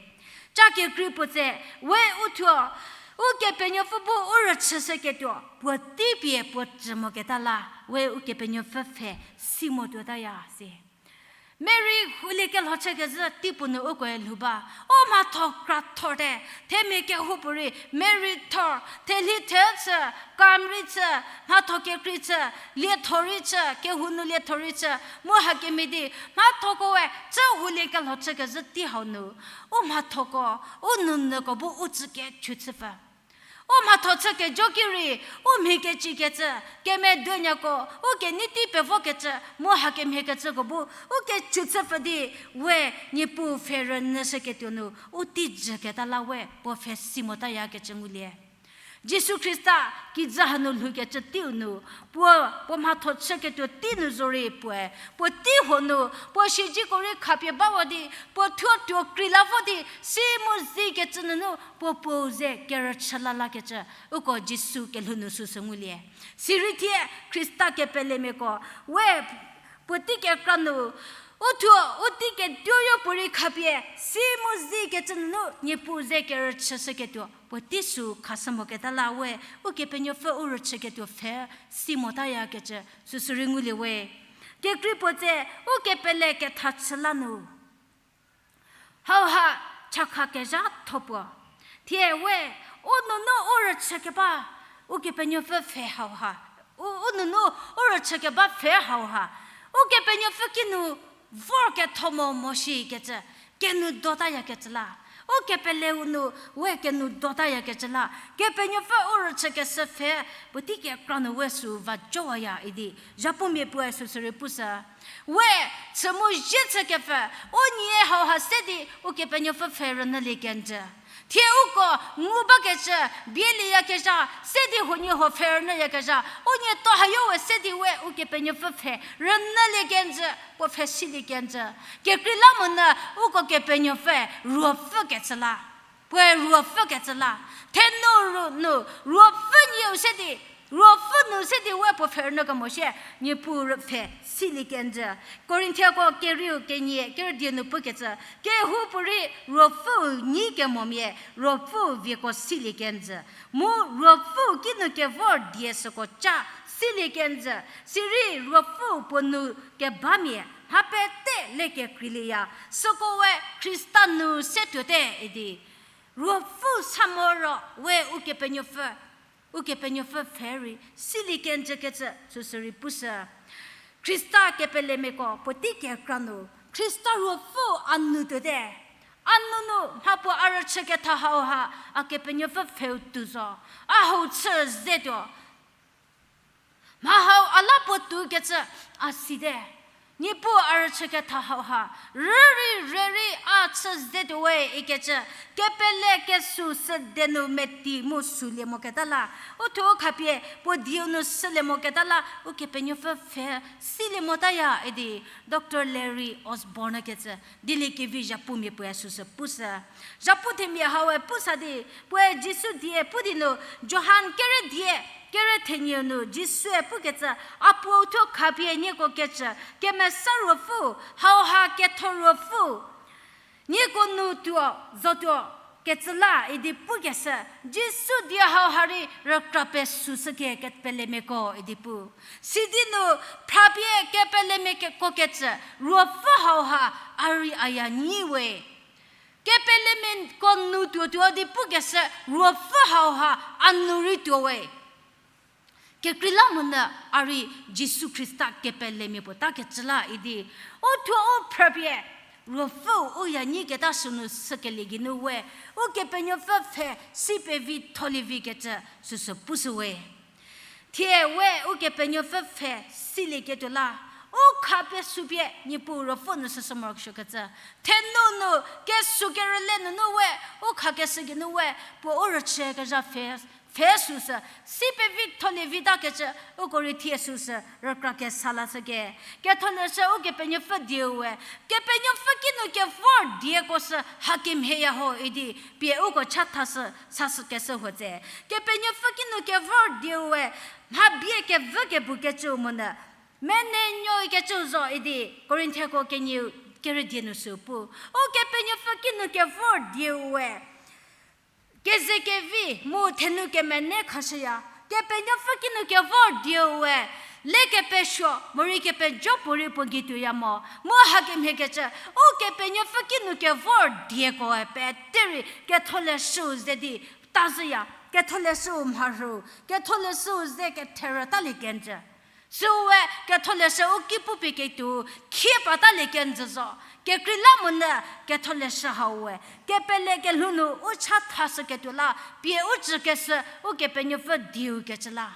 Ca kekrei puo tse, we uthuo, Ukepenuopfü bu u rüchüshüketuo puotei pie puo cü moketa la, we Ukepenuopfü pfhe si mo tuotaya si. Mary hulie kelho chükezhü teipuo nu ukoe lhou ba. U mhatho kra thorte, themia kehoupuorei Mary thor, thelhi the chü, kam rei chü, mhatho kekrei chü, lietho rei chü, kehou nu lietho rei chü, mu hakemhie di, mhathoko we chü hulie kelho chükezhü tei hau nu, u mhathoko, u nounyüko bu u tsü kechu chüpfü. U mhatho chü kejo ki rei, u mhi kecikecü, kemeduonyako, u kenei tei pevokecü, mu hakemhiekecüko bu, u kechu chüpfü di, we, Niepuu pfhe rünyüshüketuo nu, u tei jüketa la we, puo pfhe si motayakecü ngulie. Jisu Khrista kijü hanu lhoukecü teiu nu, puo, puo mhatho chüketuo tei nu zorei puoe, puo tei huo nu, puo siezeko rei khapie bawa di, puo thuo tuo krei la vo di, si mu zikecü nunu, puo puou ze kerüchü la lakecü, uko Jisu kelhou nu süsü ngulie. Sirei thie Khrista kepelemiako, we, puotei kekra nu, uthuo, u tei ketuoyo puorei khapie, si mu zikecü nunu, Niepuu ze kerüchüshüketuo, puotei sü khashü moketa la we, Ukepenuopfü u rüchüketuo pfhe, si motayakecü, süsürei ngulie we. Kekrei puo tse, u kepele ketha chü la nu. Hauha, chakha kezhatho puo. Thie we, u nunu u rüchü keba, Ukepenuopfü pfhe hauha. U, u nunu u rüchü keba pfhe hauha. Ukepenuopfü kinu vorketho mo mo shikecü, kenu dotayakecü la. U kepeleu nu, we kenu dotayakecü la. Kepenuopfü u rüchükeshü pfhe, puotei kekra nu we sü va jowaya idi. Zhapumia puoe süsürei pushü. We, chü mu zie chükepfü, u nie hauha se di, Ukepenuopfü pfhe rünyülie kenjü. Thie uko ngu bakecü, bielieyakezha, se di huoniehuo pfhe rünyüyakezha, u nie to hayo we se di we Ukepenuopfü pfhe rünyülie kenjü, puo pfhe silie kenjü. Kekreilamonyü uko Kepenuopfüe ruopfükecü la. Puoe ruopfükecü la. Thenu ru nu, ruopfü nieu se di, ruopfü nu se di we puo pfhe rünyü kemo sie, Niepuu rüpfhe silie kenjü. Korinthiako kerieu kenie, kerüdie nu pukecü, kehoupuorei ruopfüu nyi kemomia, ruopfüu vieko silie kenjü. Mu ruopfüu kinu kevor die süko ca silie kenjü. Sirei ruopfüu puo nu kebamia, mha pete le kekreilieya. Süko we Khrista nu se tuote idi. Ruopfü sa moro we Ukepenuopfü, Ukepenuopfü pfhe rei silie kenjükecü süsürei pushü. Khrista kepelemiako puotei kekra nu, Khrista ruopfü a nu tuote. A nunu mha puo a rüchüketha hauha, a Kepenuopfü pfheu tou zo. A hau chü ze tuo. Mha hau a la puo toukecü a site. Niepuu a rüchüketha hauha, rürei rürei a chü ze tuo we ikecü, kepele kesü süde nu meti mu sülie moketa la, uthuo khapie puo dieu nu sülie moketa la, Ukepenuopfü pfhe silie motaya idi, Doctor Larry Osborne kecü, dieliekevi zhapumia puoe süsü pushü. Zhapu themia haue pusa di, puoe Jisu die pu di nu, Johan kerü die, kere thenie nu Jisue pukecü, A Puo, thuo khapie nieko kecü, Kemesa Ruopfü, hauha ketho Ruopfü, nieko nu tuo, zotuo kecü la idi pukeshü, Jisu die hauha rei rükra pesüshüke kepelemiako idi pu. Sidi nu phrapie kepelemiako kecü, Ruopfü hauha a rei a ya nyi we. Kepelemiako nu tuotuo di pukeshü, Ruopfü hauha a nu rei tuo we. Kekreilamonyü a rei Jisu Khrista kepelemia puo takecü la idi, u thuo u phrapie, Ruopfüu u ya nyiketa sünu sükelie geinu we, Ukepenuopfü pfhe si pevi tholie vikecü süsü pushü we. Thie we Ukepenuopfü pfhe silieketuo la, u khapie sü pie Niepuu Ruopfü nu süsü morokesuokecü. Thenu nu, kesuo kerüle nunu we, u khakeshü geinu we, puo u rüchükezha pfhe, pfhe süsü, si pevi tholie vitakecü, uko rei thie süsü rükra kesa lashüke. Ketholeshü Ukepenuopfü dieu we, Kepenuopfü kinu kevor dieko sü hakemhieya ho idi, pie uko chathashü, sashükeshü ho tse. Kepenuopfü kinu kevor dieu we, mha bie kevü kebukecü monyü, menenuo kecü zo idi, Korinthiako kenieu kerüdie nu sü pu. Ukepenuopfü kinu kevor dieu we, kezekevi mu thenu kemene khashüya, Kepenuopfü kinu kevor dieu we, le kepesuo, morei kepejo puorei puo gei tuoya mo, mu hakemhiekecü, Ukepenuopfü kinu kevor diekoe peterei ketholeshüu ze di tazhüya, ketholeshüu mharhü, ketholeshüu ze ketherü talie kenjü. Süu we ketholeshü u ki pupie ketuo, khie patalie kenjü zo, kekreilamonyü ketholeshü hau we, kepele kelhou nu u chathashüketuo la, pie u cükeshü Ukepenuopfü dieu kecü la.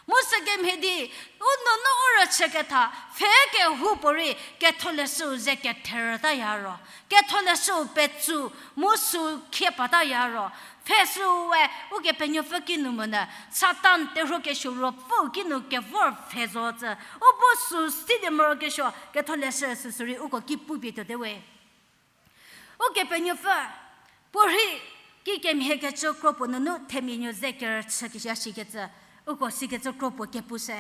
Mu sükemhie di, u nunu u rüchüketha, pfhe kehoupuorei ketholeshüu ze ketherü taya ro, ketholeshüu petsu, mu süu khie pataya ro, pfhe süu we Ukepenuopfü kinu monyü, Satan terhuo kesuo ruopfüu kinu kevor pfhe zo tsü, u bu süu si di morokesuo ketholeshü süsürei uko ki pupie tuote we. Ukepenuopfü, puorhi kikemhiekecü kro puo nunu themia nuo ze kerüchü keya shikecü, uko sikecü kro puo kepushü.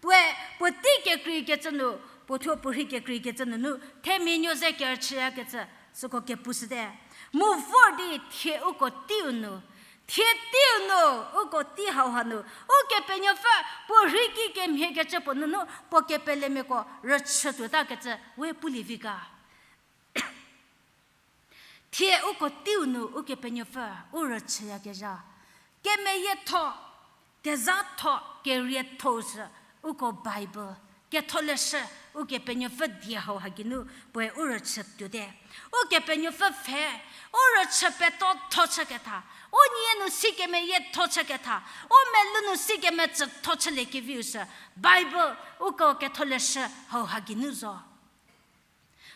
Puoe, puotei kekreikecü nu, puo thuo puorhi kekreikecü nunu themia nuo ze kerüchüyakecü, süko kepushüte. Mu vor di thie uko teiu nu, thie teiu nu, uko tei hauha nu, Ukepenuopfü, puorhi kikemhiekecü puo nunu puo kepelemiako rüchü tuotakecü we pulie vi ga. Thie uko teiu nu Ukepenuopfü u rüchüyakezha, kemeyietho, kezhatho, kerietho sü uko Bible, ketholeshü, Ukepenuopfü die hauha geinu puoe u rüchü tuote. Ukepenuopfü pfhe, u rüchü petotho chüketha, u nie nu si kemeyietho chüketha, u melou nu si kemetsütho chüliekeviu sü Bible, uko ketholeshü hauha geinu zo.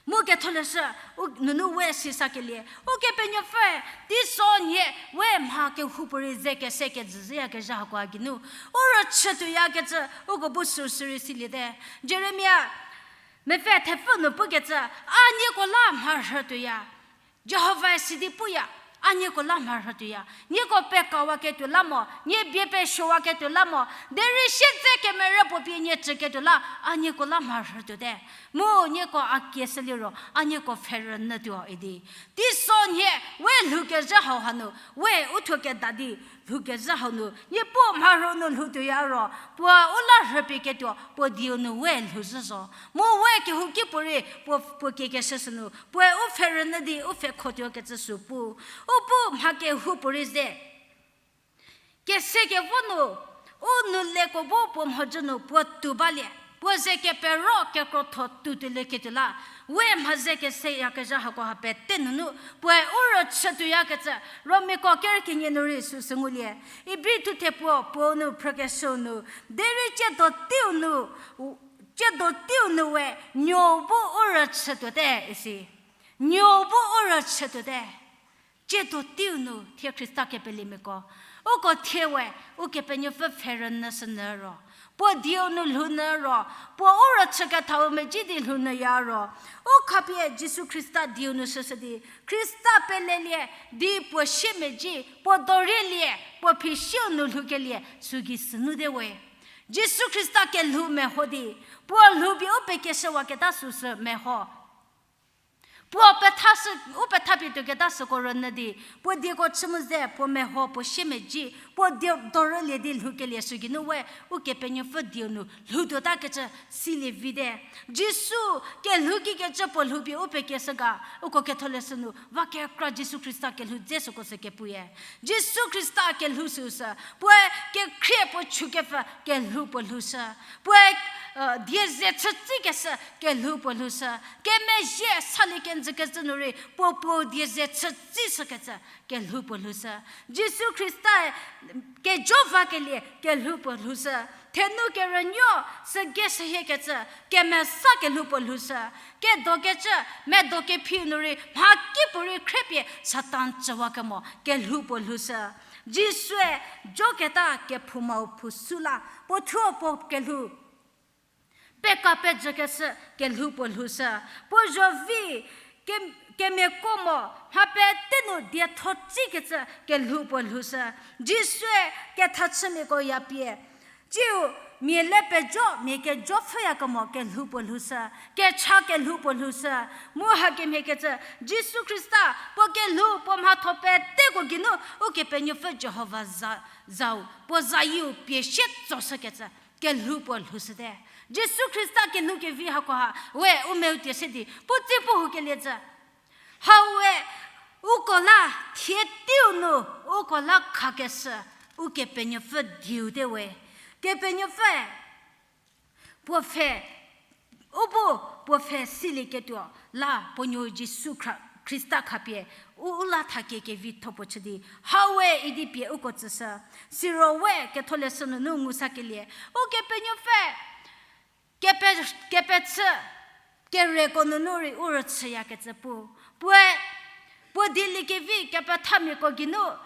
Mu ketholeshü u nunu we sisakelie, Ukepenuopfü, teisonhie we mha kehoupuorei ze kese kejüzhüyakezha hakoa geinu, u rüchü tuoyakecü uko bu süsürei siliete. Jeremia mepfü thepfü nu pukecü, a nieko la mharhü tuoya. Jihovae sidi puya, a nieko la mharhü tuoya. Nieko pekawaketuo la mo, nie bie pesuowaketuo la mo, derei siedze kemerü puo pie nie tsüketuo la, a nieko la mharhü tuote. Mu nieko a kieshü liro, a nieko pfherünyü tuo idi. Teisonhie, we lhoukezhü hauha nu, we u thuo keda di lhoukezhü hau nu, Niepuu mharhü nu lhou tuoya ro, puo u la rhüpie ketuo, puo dieu nu we lhouzhü zo. Mu we kehouki puorei, puo, puo kiekeshü sünu, puoe u pfherünyü di u pfhekhotuokecü sü pu. U bu mha kehoupuorei ze kese kevo nu, u nouleko bu puo mhodzü nu puo tou balie, puo ze kepero kekrotho tou tuolieketuo la, we mha ze keseyakezha hako ha pete nunu, puoe u rüchü tuoyakecü, Romiako kerü kenie nu rei süsü ngulie. Ibri thuthe puo, puo nu phrükeshüu nu, derei tsiedo teiu nu, tsiedo teiu nu we, nuou bu u rüchü tuote, isi. Nuou bu u rüchü tuote. Tsiedo teiu nu thie Khrista kepelemiako, uko thie we, Ukepenuopfü pfherünyü sünyü ro, Puo dieu nu lhounyü ro, puo u rüchü kethau mezhie di lhounyüya ro, u khapie Jisu Khrista dieu nu shüshü di, Khrista pelelie di puo siemezhie, puo dorielie, puo phi siu nu lhoukelie, sügei sünu te we. Jisu Khrista kelhou meho di, puo lhoupie u pekeshüwaketa süsü meho. Puo pethashü, u pethapie tuoketa süko rünyü di, puo dieko chü mu ze, puo meho, puo siemezhie, puo die dorülie di lhoukelie sügeinu we, Ukepenuopfü dieu nu lhoutuotakecü silie vite. Jisu kelhou kikecü puo lhoupie u pekeshü ga, uko ketholeshü nu, va kekra Jisu Khrista kelhou dze süko sü kepuoe. Jisu Khrista kelhou süsü, puoe kekhrie puo chükepfü kelhou puo lhoushü, puoe, e, die ze chütsikeshü kelhou puo lhoushü, kemezhie salie kenjükecü nu rei puo puo die ze chütsishükecü kelhou puo lhoushü. Jisu Khrista-e kejo vakelie kelhou puo lhoushü. Thenu kerünuo sügei shühiekecü kemesa kelhou puo lhoushü. Kedokecü, medo kephiu nu rei mhakipuorei khriepie Satan tsüwakemo kelhou puo lhoushü. Jisue joketa kephoumau phousü la, puo thuo puo kelhou peka pejükeshü kelhou puo lhoushü. Puo zho vi ke-, kemiako mo mha pete nu dietho tsikecü kelhou puo lhoushü. Jisue kethachümiako yapie, tsiu mia le pejo, mia kejo pfhüyakemo kelhou puo lhoushü, kecha kelhou puo lhoushü, mu hakemhiekecü Jisu Khrista puo kelhou puo mhatho peteko geinu Ukepenuopfü Jihova za-, zau, puo zayieu pie sie tsoshükecü kelhou puo lhoushüte. Jisu Khrista kelhou kevi hakoha, we u meu tie se di, puo tsi puo houkelie zhü. Haue, uko la thie teiu nu, uko la khakeshü, Ukepenuopfü dieu te we. Kepenuopfü, puo pfhe, u bu puo pfhe silieketuo la puo nuo Jisu Khra-, Khrista khapie, u, u la thakie kevitho puo chü di, haue idi pie uko tsüshü. Siro we ketholeshü nunu ngu sakelie, Ukepenuopfü, kepe-, kepechü, kereko nunu rei u rüchüyakecü pu. Puoe, puo dieliekevi kepethamiako geinu,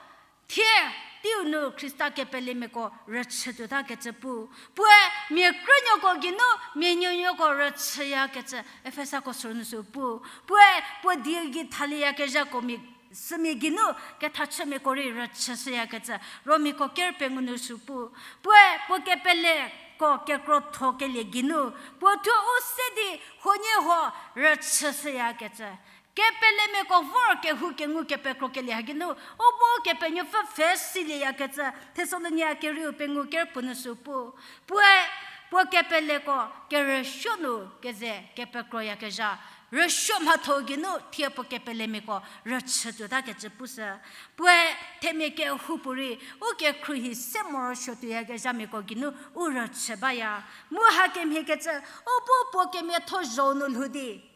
thie teiu nu Khrista kepelemiako rüchü tuotakecü pu. Puoe mia krünuoko geinu, mia nuonuoko rüchüyakecü Efesako sürü nu sü pu. Puoe puo die gei thalieyakezhako mia, sümia geinu kethachümiako rei rüchüshüyakecü Romiako ker pengou nu sü pu. Puoe puo kepeleko kekrothokelie geinu, puo thuo u se di huoniehuo rüchüshüyakecü. Kepelemiako vor kehou kengu kepekrokelie ha geinu, u bu Kepenuopfü pfhe silieyakecü Thessalonia kerieu pengou ker puo nu sü pu. Puoe puo kepeleko kerüsuo nu keze kepekroyakezha, rüsuo mhatho geinu thie puo kepelemiako rüchü tuotakecü pushü. Puoe themia kehoupuorei u kekhruohi se morosuo tuoyakezhamiako geinu u rüchü baya. Mu hakemhiekecü, u bu puo kemiatho zho nu lhou di,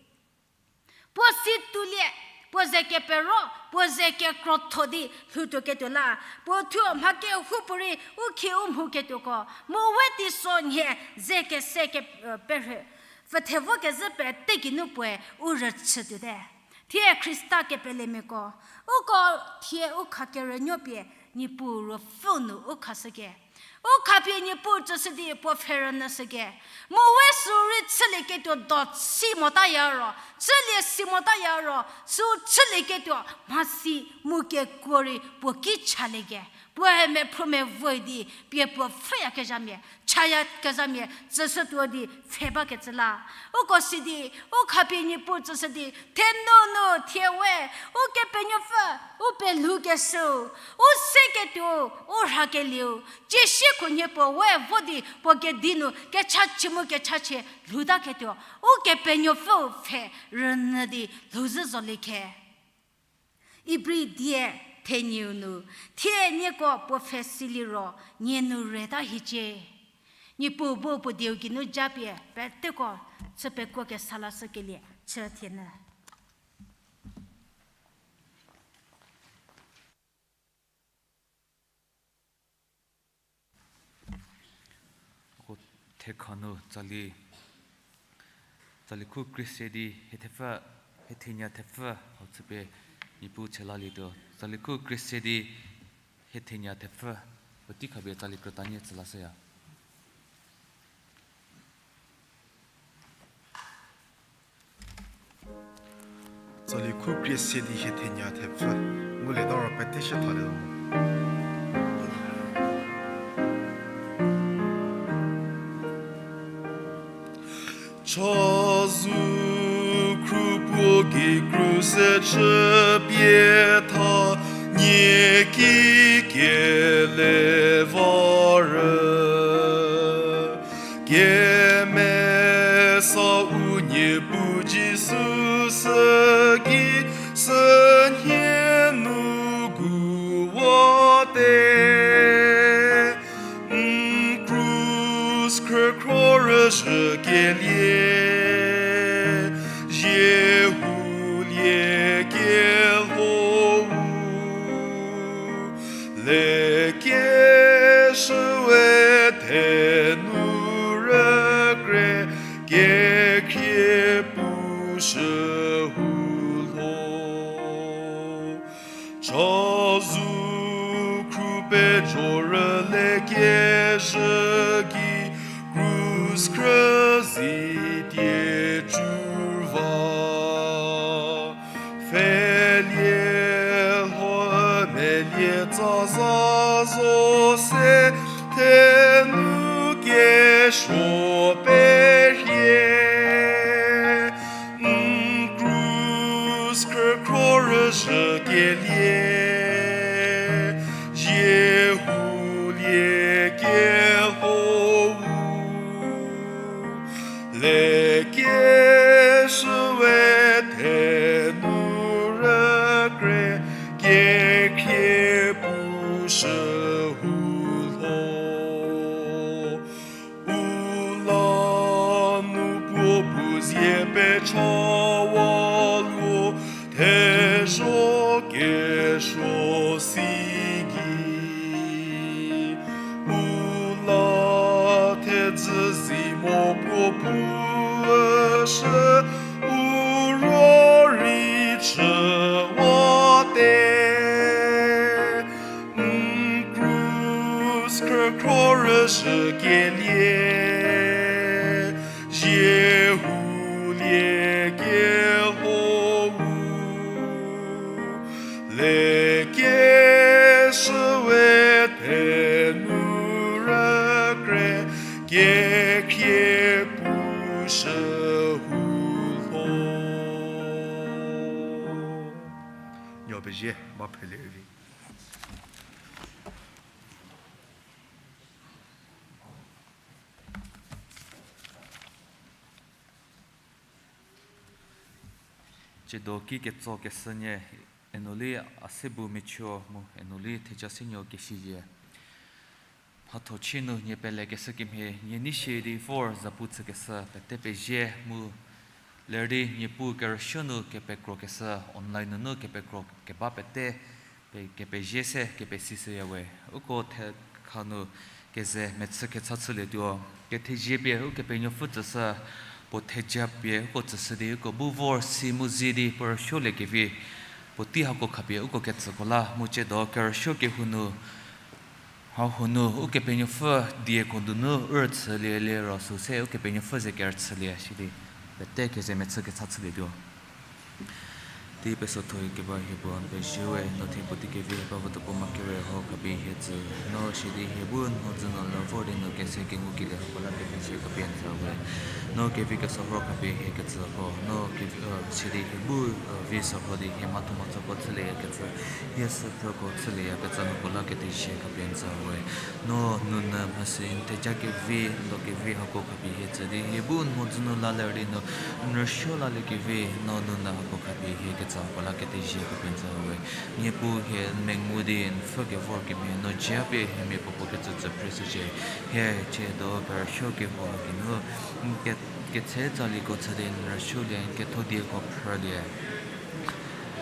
puo si tuolie, puo ze kepero, puo ze kekrotho di lhoutuoketuo la, puo thuo mha kehoupuorei u khie u mhoketuoko, mu we teisonhie ze kese ke, e, perhe, pfüthe vokezhü pete geinu puoe u rüchü tuote. Thie Khrista kepelemiako, uko thie u kha kerünuo pie Niepuu Ruopfü nu u khashüke. U khapie Niepuu tsüshü di puo pfhe rünyüshüke. Mu we sü rei chülieketuo do si motaya ro, chülie si motaya ro, sü chülieketuo mhasi mu kekuo rei puo ki chalieke. Puoe mephrü mevo di pie puo pfhüyakezhamia, chayakezhamia tsüshütuo di pfhe bakecü la. Uko si di, u khapie Niepuu tsüshü di, thenunu thie we, Ukepenuopfü, u pelhoukeshüu, u seketuou, u rhakelieu, tsiesiekhounhie puo we vo di puo kedi nu kechachie mu kechachie lhoutaketuo, Ukepenuopfüu pfhe rünyü di lhouzhü zolie khe. Ibri die thenieu nu, thie nieko puo pfhe siliro, nie nu reta hiecie. Niepuu bu puo dieu geinu japie peteko chü pekuo kesa lashükelie chü thienyü. Uko thekha nu tsali, tsali khu krie se di hie thepfü, hie thenya thepfü hau chüpie Niepuu chelalietuo. Tsali khu krie se di hie thenya thepfü, puotei khapie tsali krütanie tsü lashüya. Tsali khu krie se di hie thenya thepfü ngulie ta ro pete shie thalie zo. Chazu khrupuo gei kruse chüpie tha, nie ki kele va rü. Kemesa u Niepuu Jisu sü ki sünhie nu guwate. N krus khrükhro rüzhükelie, zie hulie kelhou, lekeshüwe thenu rükre, kekhrie pushü hu lho. Chazu khru pejo rülekezhü ki krus khrüzi tie cü va. Pfhelie lho melie tsa za zo se thenu kesuo perhie. N krus khrükhro rüzhükelie, zie hulie kelhou, lekeshüwe thenu rükre, kekhrie pushü hu lho. U la nu puo bu zie pechawa luo, thezho kesuo si gei. U la thedzü zi mo puo puo shü, u ro rei chüwate. N krus khrükhro rüzhükelie, zie hulie kelhou, lekeshüwe thenu rükre, kekhrie pushü hu lho. Nuo pezie, ba phrülie rei. Tsiedo ki ketso keshü nie, eno li a se bu michüo mu eno li theja se nuo kesizie. Mhatho chie nu nie pelekeshü kemhie nie nei sie di vor zapu chükeshü pete pezie mu ler di Niepuu kerüsuo nu kepekrokeshü online nunu kepekro keba pete pe-, kepezie se kepesishüyawe. Uko thekha nu keze mechü kecha chülietuo. Kethezie pie Ukepenuopfü tsüshü, puo theja pie uko tsüshü di uko bu vor si mu zie di puo rüsuoliekevi puotei hako khapie uko ketsüko la mu tsiedo kerüsuo kehou nu, hau hu nu Ukepenuopfü dieko donu u rüchülie liro süu se Ukepenuopfü ze kerüchülie sidi pete keze mechü kecha chülietuo. Tei pesotho keba hie puo n pezie we, no thie puotei kevi ba votuo puo ma kere ho khapie hie tsü, no sidi hie bu n mhodzü nu la vor di no kese kengukelie hako la kethezie khapie n tsü we. No kevi keso hor khapie hie ketsü ho, no kevi, sidi hie bu, vi so ho di hie mhatho mhatsoko chülieyakecü, hie süphrüko chülieyakecü hako la kethezie khapie n tsü we. No nounyü mhasi n theja kevi, n do kevi hako khapie hie tsü di hie bu n mhodzü nu la ler di no n rüsuo laliekevi, no nounyü hako khapie hie ketsü hako la kethezie khapie n tsü we. Niepuu hie n mengu di n pfhü kevor kemhie no zie pie hie mia puopuo ketsütsü phreshücie. Hie tsiedo kerüsuo kehou geinu n ke-, ketse tsaliko chü di n rüsuolie, n ketho dieko phrülie.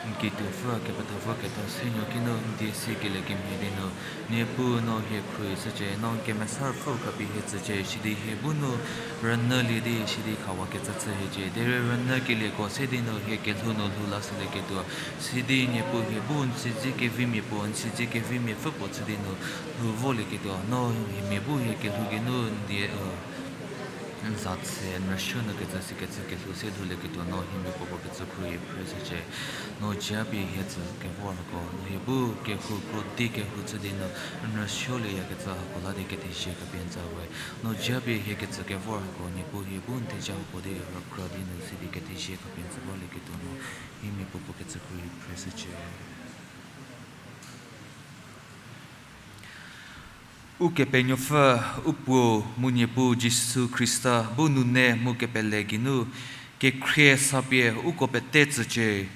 N kituopfü kepethapfü ketho se nuo kinu n die si kelie kemhie di nu, Niepuu no hie khruohi shücie, no n kemesa ruopfü khapie hie tsücie, sidi hie bu nu rünyülie di sidi khawakecü chü hiecie. Derei rünyükelieko se di nu hie kelhou nu lhou lashülieketuo, sidi Niepuu hie bu n siedze kevimia puo, n siedze kevimia pfü puo chü di nu lhou volieketuo, no hie mia bu hie kelhou geinu n die, N za tse n rüsuo nu kecü sikecü kelhou se lhoulieketuo no hie mia puopuo kecü khruohi phreshücie. No japie hie tsü kevor hako, no hie bu kehou krodi kehou chü di nu n rüsuolieyakecü hako la di kethezie khapie n tsü we. No japie hie kecü kevor hako, Niepuu hie bu n theja hako di rükra di nu si di kethezie khapie n tsü vorlieketuo no hie mia puopuo kecü khruohi phreshücie. Ukepenuopfü, u Puo mu Niepuu Jisu Khrista bu nune mu kepele geinu kekhrie sapie uko pete tsücie.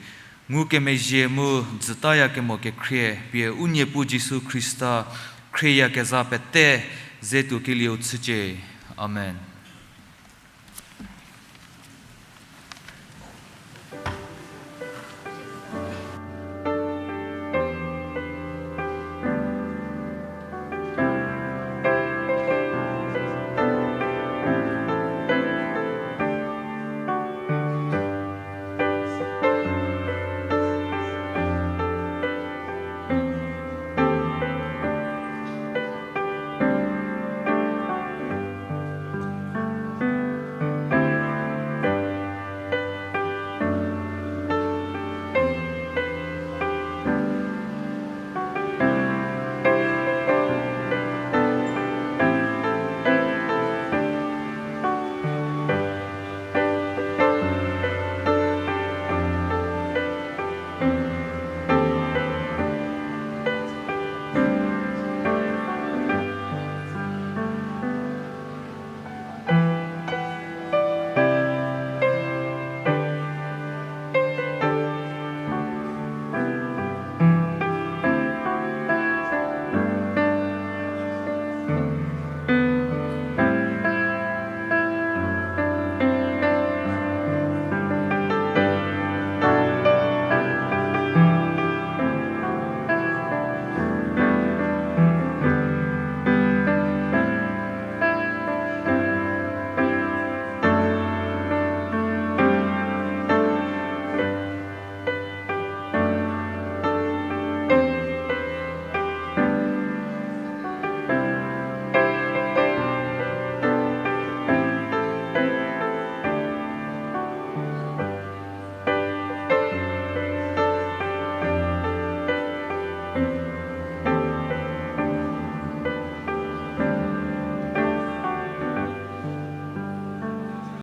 Ngukemezhie mu dzütaya kemo kekhrie pie u Niepuu Jisu Khrista khrieyakezha pete ze tuokelieu chücie. Amen.